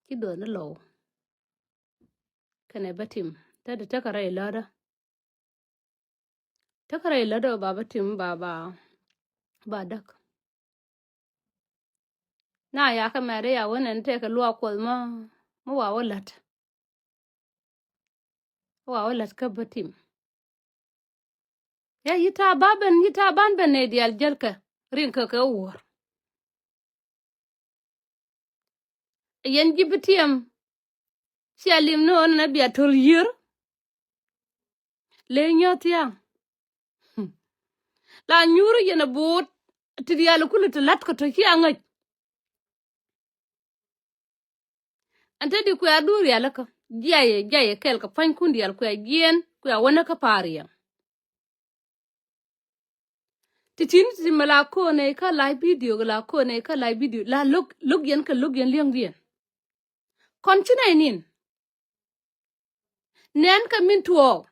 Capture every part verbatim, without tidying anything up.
Ci duɔth ni Lɔw kɛnɛ Bä Tim, te di tekɛ rɛy lätdä. Tekɛ rɛy lätdä ba Bä Tim ba, ba, ba däk. Na yakä mɛt i̱ ya wä nɛn tekɛ luaak Kuɔth mä, mä wa wä la̱t. Wa wä la̱t kä Bä Tim. Ya, yi ta̱a̱ ba ben, yi ta̱a̱ ban ben nɛy diaal jälkɛ, riŋkɛ kɛ wuɔ̱ɔ̱r. Yɛn ji̱ Bä Tim. Cia lim ni ɣän nɛ bia töl yiër. Le nyɔ̱th thia̱a̱ŋ. La nyuuri yɛn a bo̱o̱t ti diaal kuli ti la̱t kɛ tɔ cia ŋäc. Ɛn te di kuɛ a duur rialikä. Jiayɛ, jiayɛ kɛɛl kɛ pua̱nykun diaal kuɛ a jiɛɛn, kuɛ a wänä kä pa̱a̱r yɛn. Ti tin ti mɛ la ko̱o̱nɛ kä live video, la ko̱o̱nɛ kä live video. La lo̱k, lo̱k yɛn kɛ lo̱k yɛn liɛŋdiɛn. Kɔn ci nɛy nin. Nɛn kɛ min tuɔɔk.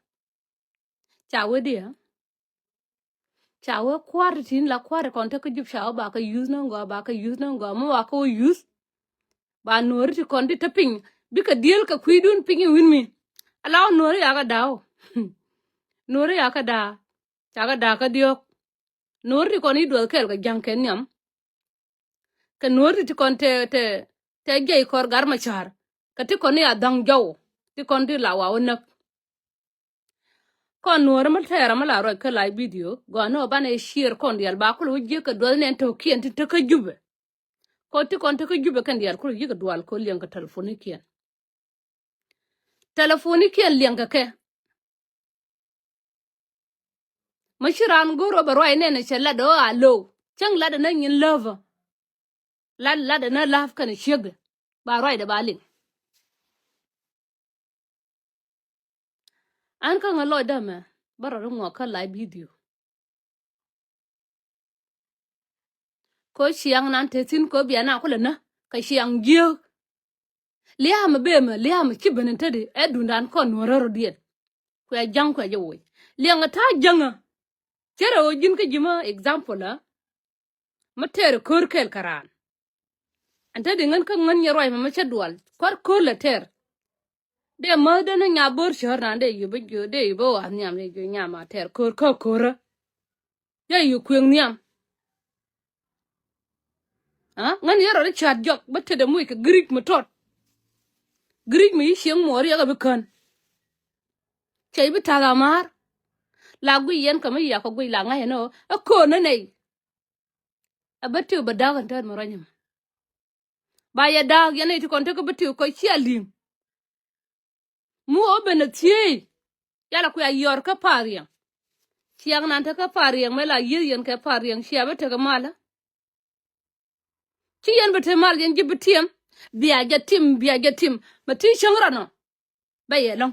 Ca wee diɛ. Ca wee kua̱r ti tin la kua̱r ti kɔn te kä Jup ca wee ba kɛ yuth ni gɔaa, ba kɛ yuth ni gɔaa. Mi wa kɛ wee yuth. Ba nuɔri ti kɔn ti te piny. Bikɛ diel kɛ kui̱dun piny i̱ wi̱n mi. Ala wä nuɔri yakä da̱a̱. Nuɔri yakä da̱a̱. Ca kɛ da̱a̱ kä diɔ̱k. Nuɔri ti kɔn i̱ duɔth kɛɛl kɛ ja̱ŋ kɛ nhiam. Kɛ nuɔri ti kɔn te, te, te jiɛc kɔr Gat Macar. Kɛ ti kɔn i̱ a dhaŋ jɔw. Ti kɔn ti la wa wä näk. Kɔn nuɔri mi tɛɛrɛ mi la ruac kä live video. Gɔaa ni ɣöö banɛ share kɔn diaal ba kul wä jiäk kɛ duɔth nɛn tɔ̱kiɛn ti te kä Jupɛ. Kɔ ti kɔn te kä Jupɛ kɛn diaal kul yi̱k dual kɔ liɛŋ kɛ telefonikiɛn. Telefonikiɛn liɛŋ kɛ kɛ. Ma ci raan go̱r ɔ bɛ ruac nɛn cɛ lat ɔ a low. Cäŋ lat ɛ nä nyin läävä. Lat, lat ɛ nä la̱a̱p kɛn ciekdɛ. Ba ruacdɛ ba liŋ. An kä ŋä lɔcdä mɛ bä rɔ ri ŋuɔk kä live video. Ko ciaŋ nan te thi̱n ko bia na kulɛ nä kɛ ciaŋ jiääk. Lia̱a̱mɛ bemɛ lia̱a̱mɛ ci ben in te di ɛ dundan kɔn nuɔ̱rä rɔ diɛn. Kuɛ ja̱ŋ kuɛ jɛ woc liɛŋɛ ta̱a̱ jäŋä. Cɛ rɛ ɣöö ji̱n kä ji̱ mä example ɛ. Mä tɛɛr ko̱r kɛɛl kɛ raan. Ɛn te di ŋän kä ŋän nyɛ ruac mɛ mä cä dual kuar ko̱r lɛ tɛɛr. Dee mäth den ni nya bo̱r cär nan dee yop dee yop wath nhiam dee yop nyam a tɛɛr ko̱r kä ko̱rä. Dee yop kuëŋ nhiam. Ŋän yɛ rɔ di ca̱t jɔk bä tetdɛ muc kɛ Greek mi tɔt. Greek mi yi cieŋ muɔɔr yɛ kɛ bi kän. Cɛ yi bi tath ama̱a̱r. La guic yɛn kɛ mi yakɔ guic la ŋa̱c ɛn ɣöö ɛ ko̱o̱n ni nɛy. Ɛ bä tiw bɛ da̱k ɛn tɛt mi ruac ɛmɛ. Ba yɛ da̱k yɛn nɛy ti kɔn tekɛ bä tiw kɔ cia li̱ŋ. Mi wä ben ɛ thiee. Yala kuɛ a yɔr kä pa̱a̱r yɛŋ. Ciaŋ nan tekä pa̱a̱r yɛŋ mɛ la yieth yɛn kɛ pa̱a̱r yɛŋ cia bä tekɛ malä. Ci yɛn bä te mal yɛn ji̱ bi tiɛm. Bia jɛ tim bia jɛ tim mɛ ti cäŋ rɔnɔ. Bɛ yɛ lɔ̱ŋ.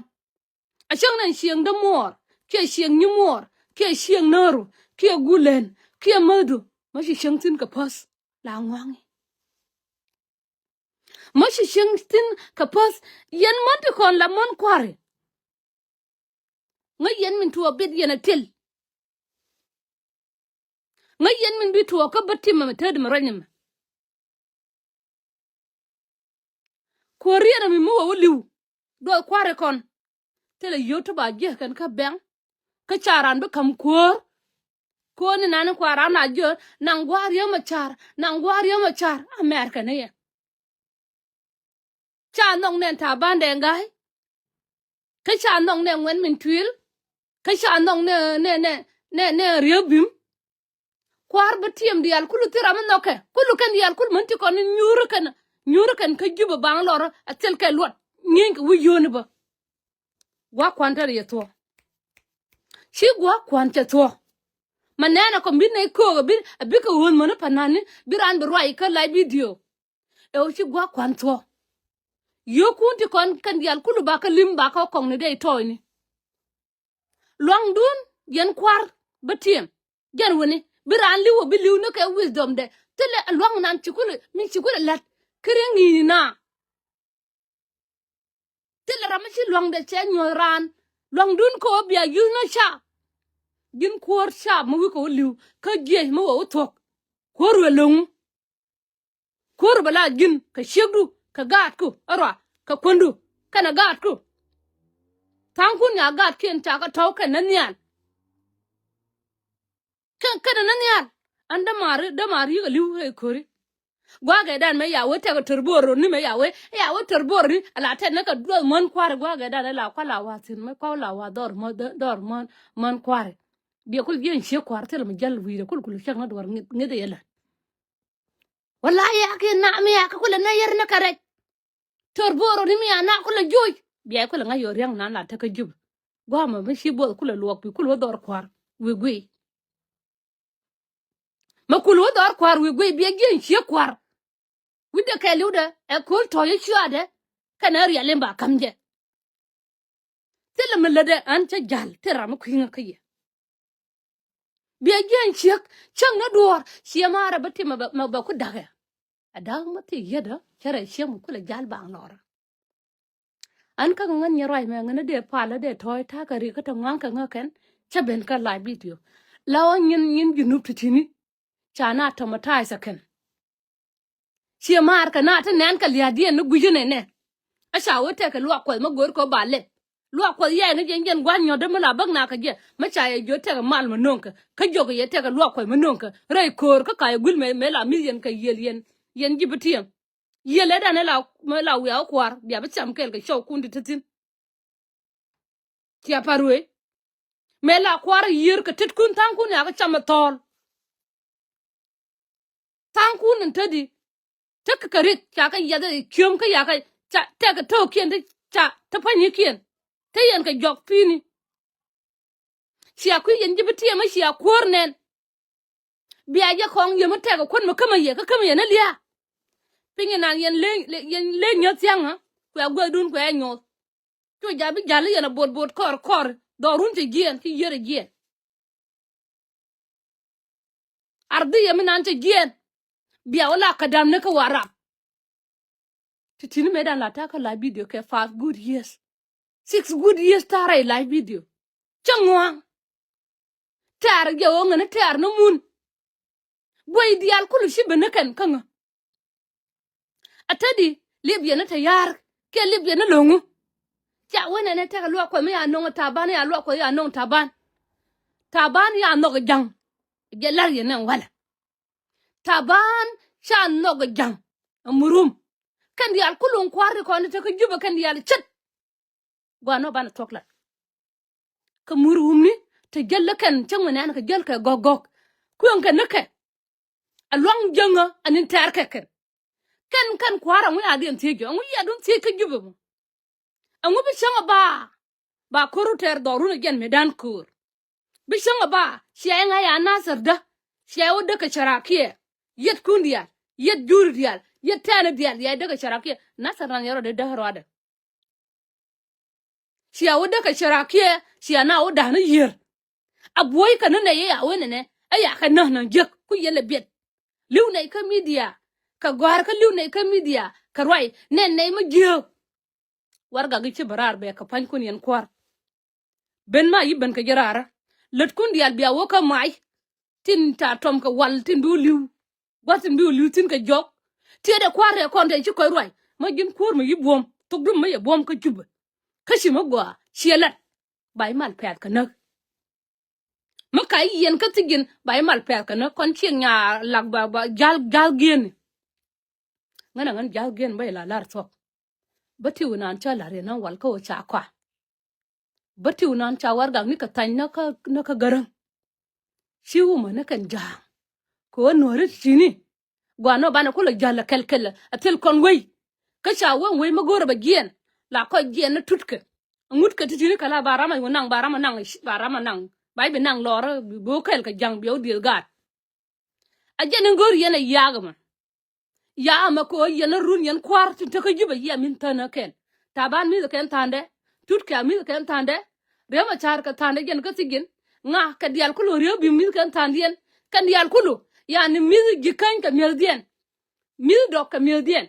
A cäŋ nɛn cieŋ dä muɔɔr kiɛ cieŋ nyi muɔɔr kiɛ cieŋ nääru kiɛ gulɛn kiɛ mäthdu. Mä ci cäŋ thi̱n kɛ päth la ŋua̱ŋi. Mä ci cieŋ thi̱n kɛ päth. Yɛn män ti kɔn la män kua̱ri. Ŋäc yɛn min tuɔɔk bit yɛn a til. Ŋäc yɛn min bi tuɔɔk kä bä tim ɛmɛ tet mi ruac ni mɛ. Kuäär riɛn ɛmɛ mi wä wä li̱w. Duɔth kua̱ri kɔn. Thilɛ yio̱w ti ba jiäk kɛn kä bɛŋ. Kä ca ran bi ka̱m kuäär. Kuäär ni nani kua̱r ran a jiäk naŋ gua̱a̱r yio̱w mɛ car naŋ gua̱a̱r yio̱w mɛ car a mɛr kɛn i̱ yɛ. Ca nhɔk nɛn ta̱a̱ bandɛ ŋa̱i. Kä ca nhɔk nɛn ŋuɛn min tuil. Kä ca nhɔk nɛ nɛ nɛ nɛ nɛ riek bim. Kua̱r bä tiɛm diaal kulu thil ram mi nhɔkɛ kulu kɛn diaal kulu män ti kɔn nyuuri kɛn nyuuri kɛn kä Jupɛ baŋ lɔr a thil kɛ luɔt. Ŋi̱eeny kɛ wi̱c yio̱o̱ni bä. Gua̱a̱k kua̱n tɛr yɛ thuɔ̱k. Ci gua̱a̱k kua̱n cɛ thuɔ̱k. Ma nɛɛnɛ kɔn bi nɛy köök a bi a bikɛ ɣööth mäni pa̱n nani bi raan bi ruac kä live video. Ɛ ɣöö ci gua̱a̱k kua̱n thuɔ̱k. Yio̱o̱kun ti kɔn kɛn diaal kulu bakä li̱m bakä kɔŋni dee tɔɔyni. Luaŋdun yɛn kua̱r bä tiɛm. Jɛn wuni bi raan li̱w a bi li̱w ni kɛ wisdom dɛ. Thilɛ luaŋ nan ci kulɛ mi ci kulɛ la̱t. Kä ri̱ŋ ŋi̱i̱ni na. Thilɛ ram mi ci luaŋdɛ cɛ nyuɔ̱th raan. Luaŋdun kɛ ɣöö bia yuth ni ca. Ji̱n kuäär ca mi wi̱i̱ kɛ wä li̱w kä jiɛc mi wä wä thuɔ̱k. Kuäär wä lo̱ŋ. Kuäär bɛ la ji̱n kɛ ciekdu kɛ gaatku ɛ rua kɛ kuändu kɛnɛ gaatku. Tha̱a̱ŋkun nya gaatkiɛn ca kɛ tɔ̱w kɛn ni nhial. Kɛ kɛnɛ ni nhial. An dämaari dämaari yikɛ li̱w kɛ ko̱ri. Gua̱a̱kɛ dan mɛ ya wee tɛk tɔr bo̱o̱r roni mɛ ya wee ya wee tɔr bo̱o̱r roni ala tɛt ni kɛ duɔth muɔ̱n kua̱ri gua̱a̱kɛ dan ala kua la wa̱a̱ thi̱n mɛ kua la wa̱a̱ dhɔr muɔ̱n dhɔr muɔ̱n muɔ̱n kua̱ri. Biɛ kul jiɛn ciek kua̱r thilɛ mi jäl wi̱i̱dɛ kul kul cäk ni duɔr ŋi̱th ŋi̱th yɛ lät. Wala ya ki na mi ya ki kulɛ nɛ yɛr ni kɛ rɛc. Tɔr bo̱o̱r roni mi ya na kulɛ joc bia kulɛ ŋa̱c yɔ ria̱ŋ nan la tekä jup. Gua̱a̱mɛ mi ci buɔth kulɛ luɔk bi kulɛ wä dhɔr kua̱r wi̱i̱ guiy. Mɛ kul wä dhɔr kua̱r wi̱i̱ guiy biɛ jiɛn ciek kua̱r. Wi̱cdɛ kɛɛliwdɛ ɛ ko̱l tɔ̱ yɛ cuaadɛ kɛnɛ riɛl in ba ka̱m jɛ. Thilɛ mi lätdɛ ɣän cä ja̱l thil ram mi kui̱ŋä kä yɛ. Biɛ jiɛn ciek cäŋ ni duɔ̱ɔ̱r ciɛ maarɛ bä ti mɛ bɛ ku da̱kɛ. Ɛ da̱k mi thil yietdä cä rɛ ciek mi kulɛ ja̱l baŋ lɔrä. An kä ŋän nyɛ ruac mɛ ŋän dee pal dee tɔ̱ɔ̱c ta̱a̱ kɛ rik kä te ŋua̱ŋ kɛ ŋä kɛn cä ben kä live video. La ɣän nyin nyin junub ti tini. Ca na traumatize kɛn. Ciɛ maar kɛ na ti nɛn kɛ lia̱a̱diɛn ni gui̱cä nɛnɛ. A ca wee tɛkɛ luak kuɔth mi go̱o̱r kɛ ba lɛp. Luak kuɔth yɛɛŋ jɛn jɛn gua̱n nyɔ̱t dee mi la bäk na kɛ jɛ mi ca yɛ jiö tɛkɛ mal mi no̱o̱ŋ kɛ kä jiök yɛ tɛkɛ luak kuɔth mi no̱o̱ŋ kɛ rɛy köör kä ka yɛ guil mɛ la mi̱th yɛn kɛ yiël yɛn yɛn ji̱ bi tiɛŋ. Yiël ɛ dan ɛ la mi la wiaa wä kua̱r bia bi cam kɛɛl kɛ cɔw kun di ti thi̱n. Tia pa ruëë mëë la kua̱r yiër kɛ tetkun tha̱a̱ŋkun yakä cam ɛ thɔɔl. Tha̱a̱ŋkun in te di tekɛ kɛ rik ca kɛ yiath ɛ kiöm kä yakä ca tɛkɛ to̱o̱kiɛn ti ca te pa̱nykiɛn te yɛn kɛ jɔk pi̱i̱ni. Cia kui̱ yɛn ji̱ bi tiɛm ɛ cia kuäär nɛn. Bia jɛ kɔŋ yɛ mi tɛk ɛ kuän mi kämɛ yɛ kä kämɛ yɛ ni lia̱a̱. Piny inan yɛn le yɛn le nyɔ̱th thia̱ŋä kuɛ guäthdun kuɛ nyuɔth. Cu ja̱ bi ja̱l i̱ yɛn a bot bot kɔr kɔr dhɔrun cɛ jiɛɛn ci yier a jiɛɛn. Ardhi yɛ mi nan cɛ jiɛɛn. Bia wä la kä dam ni kä Warap. Ti tini mëë dan la ta̱a̱ kä live video kɛ five good years. Six good years ta̱a̱ rɛy live video. Cä ŋua̱a̱ŋ. Tɛ̈r jɛ ɣöö ŋäni tɛ̈r ni mun. Guey diaal kulu ci ben ni kɛn kä ŋä. A tädi liep yɛn ni te ya̱a̱r kiɛ liep yɛn ni lo̱ŋu. Ca wen ɛn ɛ tɛk luak kuɔth mi ya no̱ŋ Taban ya luak kuɔth ya no̱ŋ Taban. Taban ya nhɔk ja̱ŋ. Jɛ la̱r yɛn ɛn walɛ. Taban ca nhɔk ja̱ŋ. Ɛ murum kɛn diaal kulu kua̱r ti kɔn ti te kä Jubɛ kɛn diaal ce̱t. Gua̱a̱r nɔ banɛ thuɔ̱k lat. Kɛ mur wumni te jäl lä kɛn cäŋ mi nɛn kɛ jäl kɛ gɔ̱k gɔ̱k. Kueŋ kɛ ni kɛ. A luaŋ jäŋä a nin tɛɛr kɛ kɛn. Kɛn kɛn kua̱r aŋu ya diɛn thiec jɔ aŋu ya dun thiec kä Jubɛ mɔ. Aŋu bi cäŋ a ba ba ko̱r wä tɛɛr dhɔrun a jɛn mi dan ko̱r. Bi cäŋ a ba cia iŋa ya Nasir dä. Cia iwä däk kɛ carakiɛ. Yet kun diaal yet juri diaal yet tɛɛni diaal ya däk kɛ carakiɛ Nasir nan yɛ rɔ dee däk ruadɛ. Cia wä däk kɛ carakiɛ cia na wä da̱n i̱ yiër. A buɔ̱y kɛ ni nɛy i̱ a wen ɛnɛ ɛ ya kɛ näk näk jiäk ku yɛn lɛ biɛt. Li̱w nɛy kä midia kɛ gɔ̱a̱r kä li̱w nɛy kä midia kɛ ruac nɛn nɛy mi jiääk. Warɛgak i̱ ci bɛ raar bɛ kɛ pa̱nykun yɛn kua̱r. Ben ma yi ben kɛ ji̱ raarä lätkun diaal bia wä kä mac. Tin ca tɔm kɛ wal tin bi wä li̱w. Gua̱th tin bi wä li̱w thi̱n kɛ jɔk. Tiɛɛdɛ kua̱r rɛɛ kɔn tɛ ci kɔc ruac ma ji̱n kuäär mi yi buɔ̱m thok dum ma yɛ buɔ̱m kä Jubɛ. Kä ci mi gɔaa ciɛ lat. Ba i̱ mal pɛ̈th kɛ näk. Mi ka i̱ yiɛn kä thi̱ji̱n ba i̱ mal pɛ̈th kɛ näk kɔn ciɛ nya lak ba ba ja̱l ja̱l gi̱eeni. Ŋän a ŋän ja̱l gi̱eeni ba i̱ la lar thuɔ̱k. Bä ti wi̱nan ca la̱r yɛn ɣän wal kä ɣöö ca kɔa. Bä ti wi̱nan ca warɛgak ni kɛ thany näkä näkä gäräŋ. Ci wumä ni kɛn ja̱a̱ŋ. Kɛ ɣöö nuääri ti ti̱ni. Gua̱a̱r nɔ banɛ kulɛ ja̱l ɛ kɛl kɛl ɛ thil kɔn wei. Kä ca weŋ wei mi go̱o̱rɛ bɛ jiɛɛn la kɔc jiɛɛn ni tutkɛ. Ŋutkɛ ti ti̱ni kɛ la ba ram a wä naŋ ba ram a naŋ ba ram a naŋ ba i̱ bi naŋ lɔɔrä bi wä kɛl kɛ ja̱ŋ bi wä diëëth gaat. A jɛn in go̱o̱r yɛn a yaak ɛmɛ. Ya ɛmɛ kɛ ɣöö yɛn a run yɛn kua̱r tin te kä Jubɛ yiɛm in thänä kɛn. Taban mi̱th kɛn tha̱a̱ndɛ. Tut kɛ a mi̱th kɛn tha̱a̱ndɛ. Riäm a ca̱r kɛ tha̱a̱ndɛ jɛn kä thi̱ji̱n. Ŋa kɛ diaal kulu riäm bi mi̱th kɛn tha̱a̱ndiɛn. Kɛn diaal kulu. Yani mi̱th ji̱ käny kɛ mi̱ethdiɛn. Mi̱th dɔk kɛ mi̱ethdiɛn.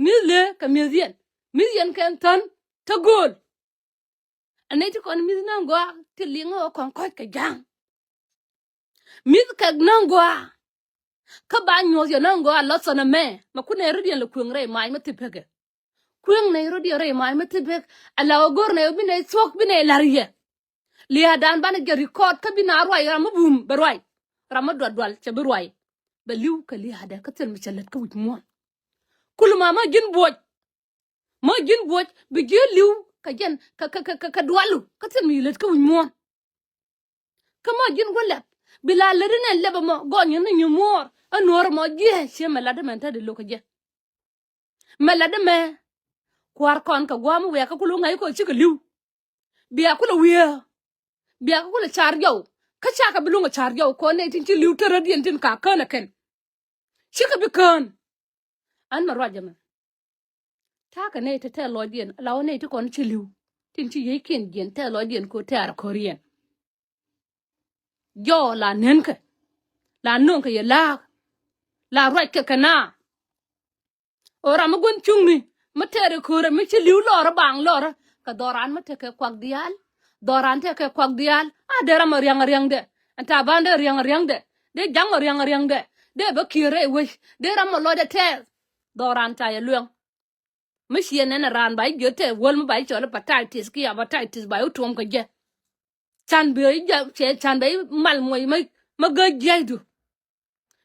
Mi̱th lëë kɛ mi̱ethdiɛn. Mi̱th yɛn kɛn tha̱a̱n te gööl. Ɛ nɛy ti kɔn mi̱th näŋ gɔaa ti liŋ ɣä kɔn kɔc kɛ ja̱a̱ŋ. Mi̱th kɛ näŋ gɔaa. Kä ba nyuɔ̱th yɛ näŋ gɔaa lɔthɔn ɛmɛ mɛ kun ɛ ri diɛn lɛ kueŋ rɛy mac mi thip pekɛ. Kueŋ nɛy rot yɛ rɛy mac mi thil bek. Ala ɣä go̱r nɛy ɣä bi nɛy thuɔ̱k bi nɛy la̱r yɛ. Lia̱a̱dan banɛ jɛ record kä bi na ruac ram mi bum bɛ ruac. Ram mi dual dual cɛ bi ruac. Bɛ li̱w kɛ lia̱a̱dɛ kä thil mi cɛ lät kä wi̱c muɔ̱ɔ̱n. Kul ma ma ji̱n buɔc. Ma ji̱n buɔc bi ji̱ li̱w kɛ jɛn kɛ kɛ kɛ kɛ dualu kä thil mi lät kä wi̱c muɔ̱ɔ̱n. Kä ma ji̱n wä lɛp bi la lät inɛn lɛp ɛmɔ gɔny ni nyi muɔɔr. Ɛ nuɔ̱ɔ̱r ɛmɔ jiɛ ciɛ mɛ lat imɛn te di lo̱k kɛ jɛ. Mɛ lat imɛ kua̱r kɔn kɛ gua̱a̱m wiɛɛkä kul wä ŋa̱c kɔ cikɛ li̱w. Bia kulɛ wiee. Bia kulɛ car jɔw. Kä cakɛ bi luŋ ɛ car jɔw kɔn nɛy tin ci li̱w te rät yɛn tin ka kään ɛ kɛn. Cikɛ bi kään. An mɛ ruac ɛmɛ. Ta̱a̱ kɛ nɛy te tɛth lɔcdiɛn la wä nɛy ti kɔn ci li̱w. Tin ci yiëëckiɛn jiɛn tɛth lɔcdiɛn ko̱ tɛ̈r ko̱riɛn. Jɔɔ la nenkɛ. La no̱o̱ŋkɛ yɛ la̱a̱k. La ruackɛ kɛ na. Ɣöö ram mi gua̱n cuŋni mi tɛɛr i̱ köörä mi ci li̱w lɔrä baŋ lɔrä. Kɛ dhɔran mi tekɛ kuak diaal. Dhɔran tekɛ kuak diaal a dee ram ɔ riaŋ riaŋdɛ. Ɛn ta̱a̱ ban dee riaŋ riaŋdɛ dee jaŋ ɔ riaŋ riaŋdɛ. Dee bä kiɛ rɛy wec dee ram ɔ lɔcdɛ tɛɛth. Dhɔran ca yɛ luɛŋ. Mi ciɛ nɛn ɛ raan ba i̱ jiöt tɛɛth wäl mi ba i̱ cɔl i̱ hepatitis kiɛ hepatitis ba i̱ tuɔm kɛ jɛ. Can bi i̱ jɛ cɛ can ba i̱ mal muɔc ma gäc jia̱cdu.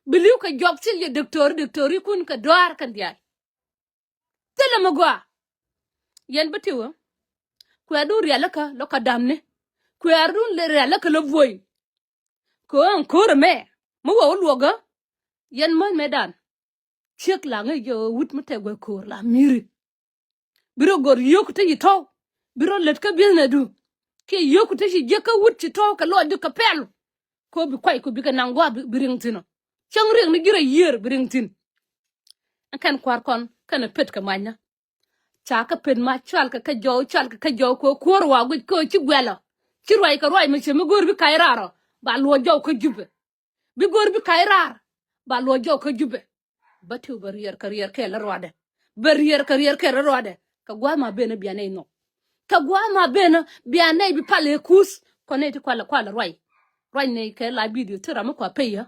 Bi li̱w kɛ jɔk thil yɛ diktori diktori kun kɛ dɔaar kɛn diaal. Thilɛ mi gɔaa. Yɛn bi tiwä. Kuɛɛrdun rialikä lɔ kä damni. Kuɛɛrdun rialikä lɔ buɔy. Kɛ ɣän ko̱r ɛmɛ mi wä wä luɔkä. Yɛn mäth mɛtdan. Ciek la ŋäc jɛ ɣöö wut mi tɛk guɛ ko̱r la mi̱ri. Bi rɔ gɔr yio̱k te ci tɔ̱w. Bi rɔ lät kä businessdu. Kiɛ yio̱k te ci jiäk kä wut ci tɔ̱w kɛ lɔcdu kɛ pɛl. Ko bi kuay ko bikɛ naŋ gua̱a̱ bi riŋ thi̱n ɔ. Cäŋ riŋ ni ji̱ rɔ yiër bi riŋ thi̱n. Ɛn kɛn kua̱r kɔn kɛn ɛ pet kɛ macnä. Ca kä pet ma cual kɛ kä jɔw cual kɛ kä jɔw kɛ kuäär wa guic kɛ ci guɛlɔ. Ci ruac kɛ ruac mi cɛ mi go̱o̱r bi kac raar ɔ ba luɔc jɔw kä Jubɛ. Bi go̱o̱r bi kac raar ba luɔc jɔw kä Jubɛ. Bä tiw bɛ riɛɛr kɛ riɛɛr kɛɛl ruadɛ. Bɛ riɛɛr kɛ riɛɛr kɛɛl ruadɛ. Kɛ gua̱a̱th ma benä bia nɛy nhɔk. Kɛ gua̱a̱th ma benä bia nɛy bi pal ëë kuuth kɔn nɛy ti kualɛ kualɛ ruac. Ruac nɛy kɛ la bidio ti ram mi kua pey yä.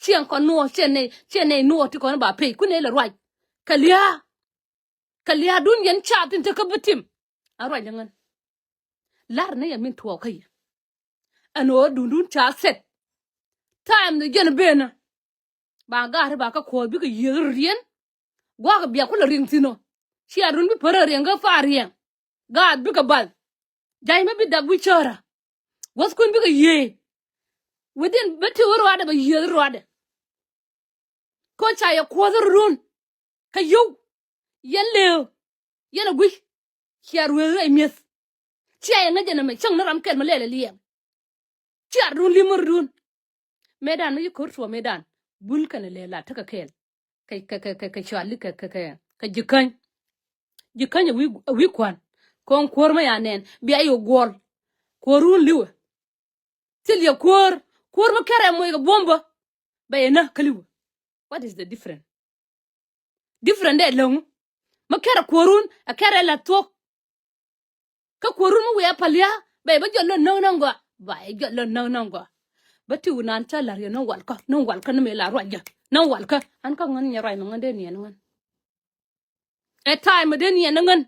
Ciɛŋ kɔn nuɔɔth ciɛ nɛy ciɛ nɛy nuɔɔth ti kɔn ba pey ku nɛy lɛ ruac. Kɛ lia̱a̱. Kɛ lia̱a̱dun yɛn ca thin te kä bi tim. A ruac ni ŋän. Lar ni yɛ min tuɔɔk kä yɛ. Ɛn ɣöö dundun ca thɛt. Ta̱a̱m ni jɛn benä. Ba gaat ba kä kuɔth bikɛ yiëëth riɛn. Gua̱a̱k bia kulɛ riɛŋ thi̱n ɔ. Ciaarun bi pärä riɛŋ kä thaar riɛŋ. Gaat bikɛ bal. Ja̱c mi bi dap wi̱c cäärä. Gua̱thkun bikɛ yiëëth. Within bä ti wä ruaadɛ bɛ yiëëth ruaadɛ. Kä ca yɛ kuɔth run. Kä yio̱w. Yɛn lëë. Yɛn a gui̱c. Cia ruëëth rɛy mi̱eth. Cia yɛ ŋäc jɛ nɛmɛ cäŋ ni ram kɛl mi lɛl ɛ liɛɛŋ. Cia run li̱m run. Mëëdan mi ci ko̱r tuɔɔk mëëdan. Bul kɛnɛ lëë la tekɛ kɛɛl. Kɛ kɛ kɛ kɛ kɛ cuali kɛ kɛ kɛ kɛ ji̱ käny. Ji̱ käny a wi̱i̱ a wi̱i̱ kua̱n. Kɔn kuäär mi ya nɛn bia yɛ guɔl. Kuäär run li̱wɛ. Thil yɛ kuäär kuäär mi kɛrɛ moc kɛ buɔ̱m bä. Bɛ yɛ nä käliwä. What is the different? Different dɛ läŋu. Mi kɛrɛ kuäärun ɛ kɛrɛ la thuɔ̱k. Kä kuäärun mi wiɛ pal ya bɛ yɛ bä jɔl lön näk näk gɔaa ba yɛ jɔl lön näk näk gɔaa. Bä ti wi̱nan ca la̱r yɛ näk walkä näk walkä ni mëë la ruac jɛ näk walkä. An kä ŋän nyɛ ruac mi ŋän dee niɛn ŋän. Ɛ ta̱a̱ mi dee niɛn ŋän.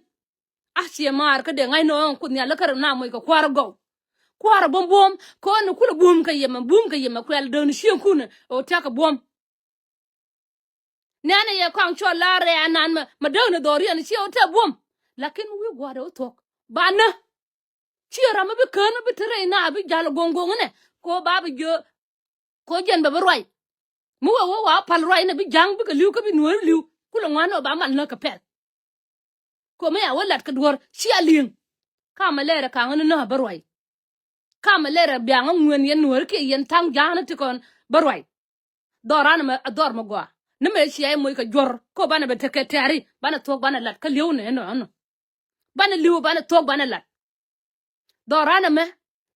A ciɛ maar kä dee ŋa̱c ni ɣän kuoth nhial lä kärɛ na moc kɛ kua̱r gɔw. Kua̱r buɔ̱m buɔ̱m kɛ ɣän ni kulɛ buɔ̱m kɛ yɛmɛ buɔ̱m kɛ yɛmɛ kuɛl däk ni cieŋ kunɛ ɣöö tia̱k kɛ buɔ̱m. Nɛnɛ yɛ kɔaŋ cɔl la rɛɛ anan mɛ mɛ däk ni dhɔriɛn ciɛ ɣöö tɛk buɔ̱m. Lakin mi wi̱i̱ gua̱a̱r ɛ wä thuɔ̱k banä. Ciɛ ram mi bi kään mi bi te rɛy na bi ja̱l go̱ŋ go̱ŋ inɛ kɛ ɣöö ba bi jiö. Kɛ ɣöö jɛn bɛ bi ruac. Mi wee wee wa pal ruac inɛ bi ja̱ŋ bikɛ li̱w kä bi nuääri li̱w kulɛ ŋuan ɔ ba mal näk kɛ pɛl. Kɛ ɣöö mi a wä lat kɛ duɔ̱ɔ̱r cia li̱eŋ. Kamɛ lɛɛrɛ ka̱ŋ ni näk bä ruac. Kamɛ lɛɛrɛ biaŋä ŋuɛn yɛn nuääri kiɛ yɛn tha̱a̱ŋ ja̱a̱n ti kɔn bä ruac. Dhɔr ran mɛ a dhɔr mɛ gɔaa ni mɛ cia i̱ moc kɛ juɔ̱r ko banɛ bɛ tekɛ tɛ̈ri banɛ thuɔ̱k banɛ lat kä li̱ew nɛ ɛnɔ ɛnɔ. Banɛ li̱w banɛ thuɔ̱k banɛ lat. Dhɔran ɛmɛ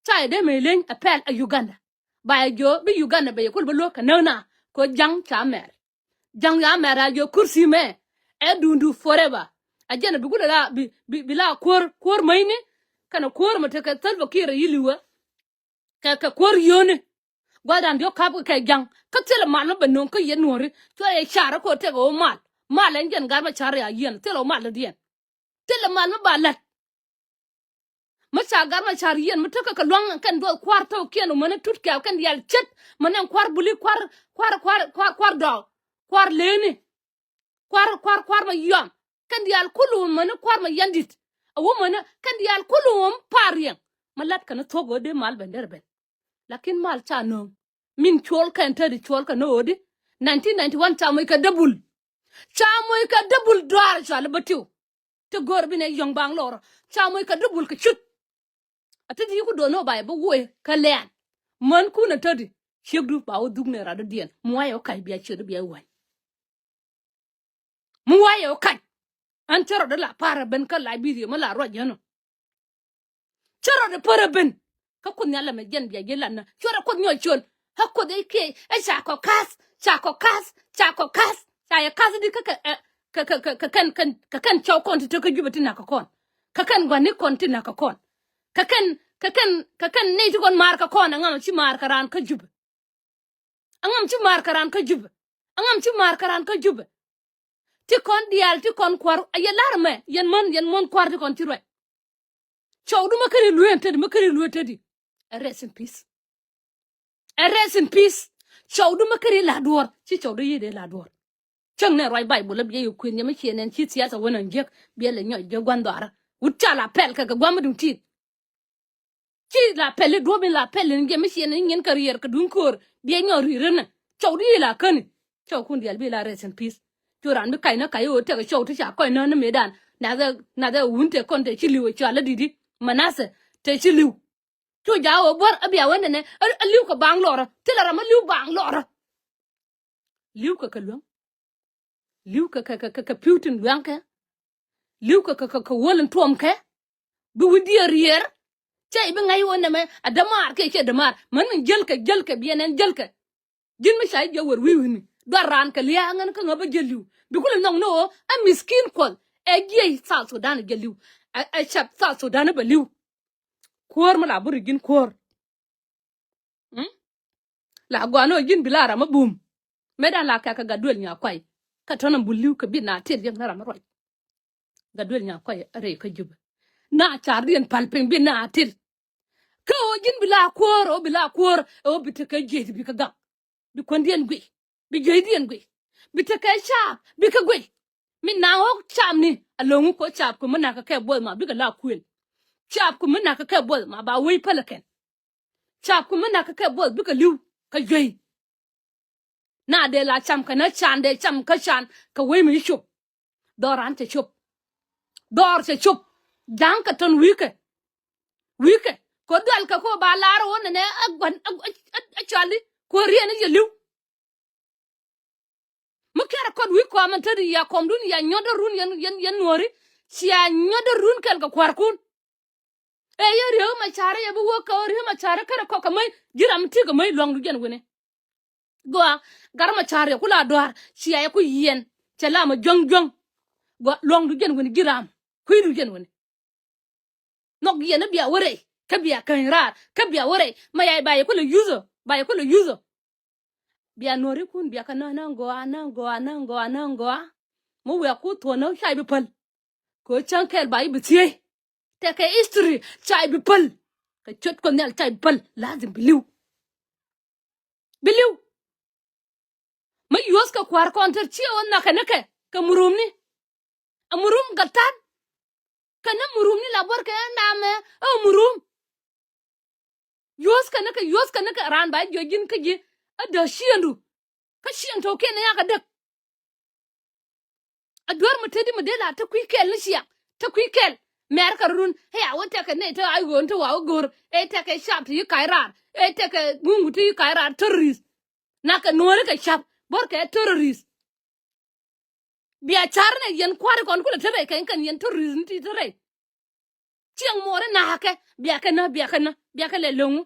ca yɛ dee mëë leny ɛ pɛl ɛ Uganda. Ba yɛ jiö bi Uganda bɛ yɛ kul bä luäk kɛ näk na kɛ ja̱ŋ ca mɛr. Ja̱ŋ ya mɛr a jiö kursi mɛ ɛ dundu forever. Ɛ jɛn bi kul la bi bi bi la kuäär kuäär mäcni kɛnɛ kuäär mɛ tekɛ Salva Kiir ɛ yi li̱wä. Kɛ kɛ kuäär yio̱o̱ni. Gua̱thdan diɔ̱k ka̱p kɛ ja̱ŋ kä thilɛ mal mi bɛ no̱o̱ŋ kä yɛn nuɔ̱ɔ̱ri cuɛ yɛ car kä tɛk ɣöö mal. Mal ɛn jɛn gat bä car ya yiɛn thilɛ ɣöö mal dɔ̱diɛn. Thilɛ mal mi ba la̱t. Mi ca gat ma car yien mi tekɛ kɛ lua̱ŋ kɛn duɔth kua̱r tɔ̱kiɛn mäni tut kɛ̈ɛ̈ kɛn diaal ce̱t mäni kua̱r buli kua̱r kua̱r kua̱r kua̱r kua̱r dɔɔk kua̱r leni. Kua̱r kua̱r kua̱r ma yɔam kɛn diaal kulu mäni kua̱r ma yandit. A wä mäni kɛn diaal kulu wä mi pa̱a̱r riɛŋ. Mi la̱t kɛn thuɔ̱k ɣöö dee mal ben derɛ ben. Lakin mal ca nööŋ min cuɔl kɛn te di cuɔl kɛ ni ɣöö di. Nineteen ninety one ca moc kɛ däbul. Ca moc kɛ däbul dɔaar cɔal i̱ bä tiw. Ti gör bi nɛ yɔ̱ŋ baŋ lɔrɔ ca moc kɛ däbul kɛ cut. A ti di ku do̱n ɔ ba yɛ bi woc kɛ lɛn. Män kun a täti ciekdu ba wä dhuk nɛ rat dɔ̱diɛn mi wayɛ wä ka̱c bia ciekdu bia wa̱ny. Mi wayɛ wä ka̱c. Ɣän cä rɔɔdɛ la pa̱r ɛ ben kä Liberia mi la ruac yɛn ɔ. Cä rɔɔdɛ pär ɛ ben. Kä Kuoth Nhial ɛmɛ jɛn bia ji̱ lat nä cuɔrɛ Kuoth nyɔɔc ciöl. Kä Kuoth ɛ kiɛ ɛ ca kɔ ka̱th ca kɔ ka̱th ca kɔ ka̱th ca yɛ ka̱th di kä kɛ ɛ kɛ kɛ kɛ kɛ kɛn kɛn kɛ kɛn cɔw kɔn ti tek kä Jubɛ ti na̱k kɛ kɔn. Kɛ kɛn gua̱ni kɔn ti na̱k kɛ kɔn. Kɛ kɛn kɛ kɛn kɛ kɛn nɛy ti kɔn maar kɛ kɔn ɛŋa mɛ ci maar kɛ raan kä Jubɛ. Ɛŋa mɛ ci maar kɛ raan kä Jubɛ. Ɛŋa mɛ ci maar kɛ raan kä Jubɛ. Ti kɔn diaal ti kɔn kua̱r a yɛ lar ɛmɛ yɛn män yɛn muɔ̱n kua̱r ti kɔn ci ruac. Cɔwdu mä käri luee ɛn tetdi mä käri luee tetdi. Ɛ rest in peace. Ɛ rest in peace. Cɔwdu mä käri la duɔ̱ɔ̱r ci cɔwdu yiëëdɛ la duɔ̱ɔ̱r. Cäŋ nɛ ruac Baybol ɛ biɛ yɛ kuën yɛ mi ciɛ nɛn ci thiath ɛ wä nɛn jiäk biɛ lɛ nyɔc jiäk gua̱n dhɔaarä. Wut ca la pɛl kɛ kɛ gua̱n mi duŋ ti̱i̱t. Ci la pɛl i̱ duɔ̱p in la pɛl in jɛ mi ciɛ nɛn nyin kɛ riɛɛr kɛ duŋ köör biɛ nyɔc ri̱i̱r inɛ. Cɔwdu yiëë la käni. Cɔwkun diaal bi la rest in peace. Cu raan bi kac ni kac i̱ ɣöö tɛk cɔw ti ca kɔc nään ni mëëdan. Nathɛ nathɛ wun tëë kɔn tëë ci li̱w ɛ cɔal i̱ di̱t i̱ Manasseh tëë ci li̱w. Cu ja̱ ɣöö buɔ̱r a bia wen nɛnɛ a li̱w kɛ baaŋ lɔrä thilɛ ram a li̱w baaŋ lɔrä. Li̱w kɛ kɛ luäŋ. Li̱w kɛ kɛ kɛ kɛ pi̱w tin luäŋ kɛ. Li̱w kɛ kɛ kɛ kɛ wäl in tuɔm kɛ. Bi wi̱cdiɛn riɛɛr. Cɛ i̱ bi ŋa̱c ɣöö nɛmɛ a dämaar kiɛ ciɛ dämaar män in jäl kɛ jäl kɛ biɛ nɛn jäl kɛ. Ji̱n mi ca i̱ jiɛ wër wi̱i̱ wi̱ni duar raan kɛ lia̱a̱ ŋän kä ŋä bä jiɛ li̱w bi kulɛ nhɔk ni ɣöö ɛ miskin Kuɔth ɛ jiɛc South Sudan ɛ jiɛ li̱w. Ɛ ɛ cɛp South Sudan ɛ bɛ li̱w. Kuäär mi la buri ji̱n kuäär. Mm? La gɔaa ni ɣöö ji̱n bi la ram mi bum. Mëëdan la kɛ̈kɛ Gatduel Nyakuay. Kä tɔ̱nɛ bul li̱w kɛ bi na tit riɛk ni ram mi ruac. Gatduel Nyakuay a rɛy kä Jubɛ. Na car diɛn pal piny bi na tit. Kä ɣöö ji̱n bi la kuäär ɣöö bi la kuäär ɣöö bi tekɛ jiɛc bi kä gak. Bi kuändiɛn guic. Bi jiɛcdiɛn guic. Bi tekɛ caap bi kä guic. Mi na ɣɔ̱k caapni a lo̱ŋ kɔ caap kɛ mi nakä kɛ buɔth ma bikɛ la kuël. Caap kɛ mi nakä kɛ buɔth ma ba wec päl ɛ kɛn. Caap kɛ mi nakä kɛ buɔth bikɛ li̱w kä juey. Na dee la cam kɛ na can dee cam kä can kɛ wec mi ci cop. Dhɔr ran cɛ cop. Dhɔr cɛ cop. Ja̱ŋ kɛ tɔn wi̱i̱kɛ. Wi̱i̱kɛ kɛ dual kɛ kɔ ba lar wä nɛnɛ ɛ gua̱n ɛ cuali kɛ wä riɛn i̱ yɛ li̱w. Mi kɛrɛ kɔt wi̱i̱ kɔam ɛn te ri ya kɔmdun ya nyɔt dä run yɛn yɛn yɛn nuɔ̱ri. Cia nyɔt dä run kɛl kɛ kua̱rkun. Ɛ yɛ riek ma carä yɛ bi wä kɛ ɣöö riek ma carä kärɛ kɔk kɛ mäc ji̱ ram mi ti̱i̱ kɛ mäc lua̱ŋdu jɛn wi̱ni. Gɔaa gat ma carä yɛ ku la dua̱a̱r cia yɛ ku yiɛn cɛ la ma juäŋ juäŋ. Gɔaa lua̱ŋdu jɛn wi̱ni ji̱ ram kui̱du jɛn wi̱ni. Nhɔk yɛn i̱ bia wä rɛy kä bia käny raar kä bia wä rɛy ma yay ba yɛ ku lɛ yuthä ba yɛ ku lɛ yuthä. Bia nuɔ̱rikun bia kɛ nä nä gɔaa nä gɔaa nä gɔaa nä gɔaa. Mi wiak ku thuɔ̱n nä ca i̱ bi päl. Kɛ ɣöö cäŋ kɛl ba i̱ bi thiec. Tekɛ history ca i̱ bi päl. Kɛ ciöt Kuɔth Nhial ca i̱ bi päl lazim bi li̱w. Bi li̱w. Mi yuɔ̱th kɛ kua̱r kɔn tɛr ciɛ ɣöö nhakɛ ni kɛ kɛ murumni. Ɛ murum gathan. Kɛn ni murum ni la buɔ̱r kɛ namɛ ɛ murum. Yuɔ̱th kɛn ni kɛ yuɔ̱th kɛn ni kɛ raan ba jiɔ ji̱n kä ji̱ ɛ däk ciëŋdu. Kä ciëŋ tɔ̱kiɛn ni yakɛ däk. A duer mi te di mi dee la te kui̱ kɛl ni ciaŋ te kui̱ kɛl. Mɛr kɛ run ɛ ya wä tɛkɛ nɛy te a ɣöön te wa wä go̱r ɛ tɛkɛ cap te yi kac raar ɛ tɛkɛ ŋuŋ te yi kac raar terrorist. Nakɛ nuɔ̱ɔ̱ri kɛ cap buɔ̱r kɛ terrorist. Bia car nɛ yɛn kua̱ri kɔn kulɛ te rɛy kɛn kɛn yɛn terrorist ni ti te rɛy. Ciɛŋ muɔɔri na̱a̱kɛ bia kɛ nä bia kɛ nä bia kɛ lɛ lo̱ŋu.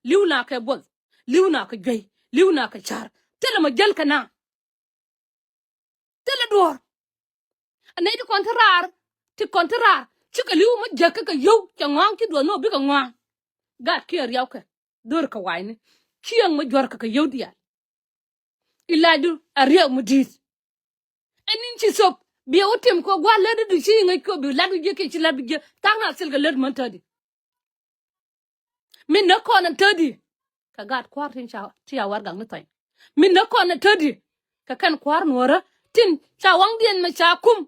Li̱w na̱a̱kɛ buɔth li̱w na̱a̱kɛ juey li̱w na̱a̱kɛ car. Thilɛ mɔ jäl kɛ na̱a̱. Thilɛ duɔ̱ɔ̱r. A nɛy ti kɔn ti raar ti kɔn ti raar cikɛ li̱w mɔ jäk kä kɛ yio̱w cɛ ŋɔ̱a̱ŋ ci duɔth ni ɔ bikɛ ŋɔ̱a̱ŋ. Gat kiɛ riawkɛ dho̱r kɛ wa̱i̱ni. Ciɛŋ mɔ juɔ̱rkɛ kɛ yio̱w diaal. Ilacdu a riɛk mi di̱i̱t. Ɛn ni̱n ci thop Biɛ wä tim kɔ gua̱a̱r lät di ci ŋäc kɔ bi lat wi̱c ji̱ kiɛ ci lat wi̱c ji̱. Tha̱a̱ŋ na thil kɛ lät män tädi. Min nä kɔn ɛn tädi. Kɛ gaat kua̱r tin ca ti a warɛgak ni thɔny. Min nä kɔn ɛn tädi. Kɛ kɛn kua̱r nuɔ̱ɔ̱rä tin ca waŋdiɛn mɛ ca kum.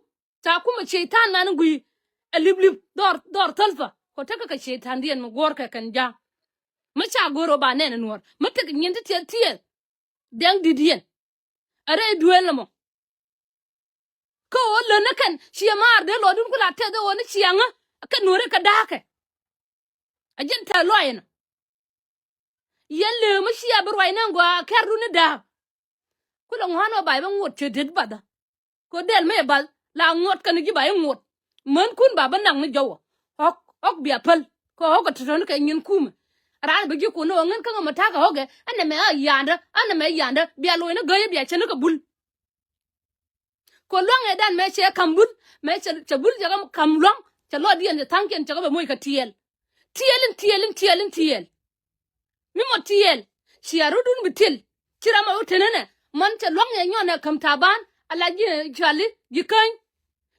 Ca kum ɛ ceitan man gui̱i̱. Ɛ lip lip dhɔr dhɔr thälpä kɔ tekɛ kɛ ceitandiɛn mɛ guɔ̱ɔ̱r kɛ kɛn ja̱a̱ŋ. Mä ca go̱o̱r ɔ ba nɛn ɛ nuɔ̱ɔ̱r mä tekɛ nyin ti tiɛth tiɛth. Dɛŋ di̱t yɛn. Ɛ rɛy duëël nɔmɔ. Kä ɣöö lön ni kɛn ciɛ maar dee lɔɔdun ku la tɛth ɣöö ni ciaŋä kɛ nuɔ̱ɔ̱ri kɛ da̱a̱kɛ. A ji̱n tɛth lɔaac ɛnɔ. Yɛn lëë mi ciɛ bi ruac ni ɛn gɔaa kɛ̈rdun ni da̱a̱k. Ku lɛ ŋuan ɣöö ba yɛ bä ŋuɔt cɛ det bathä. Kɛ ɣöö dɛl mi yɛ bath la ŋuɔt kɛn ji̱ ba yɛ ŋuɔt. Mänkun ba bä naŋ ni jɔwä. Ɣɔ̱k ɣɔ̱k bia päl kɛ ɣɔ̱k ɛ tɔ̱tɔ̱ni kɛ nyin kumɛ. Raan bi ji̱ kun ni ɣöö ŋän kä ŋä mɛ ta̱a̱ kɛ ɣɔ̱kɛ ɛn ɛmɛ a ya̱a̱ndä ɛn ɛmɛ a ya̱a̱ndä bia loc ni gäyä bia cä ni kɛ bul. Kɛ luaŋ ëëdan mëë cɛ ka̱m bul mëë cɛ cɛ bul cɛ ka̱m luaŋ cɛ lɔɔdiɛn cɛ tha̱a̱ŋkiɛn cɛ kɛ bɛ moc kɛ tiɛɛl. Tiɛɛl in tiɛɛl in tiɛɛl in tiɛɛl. Mi mɔ tiɛɛl cia rudun bi tiɛɛl. Ci ram a wä tenenɛ mɔn cɛ luaŋ yɛ nyɔnɛ ka̱m ta̱a̱ ban ala ji̱ cuali ji̱ käny.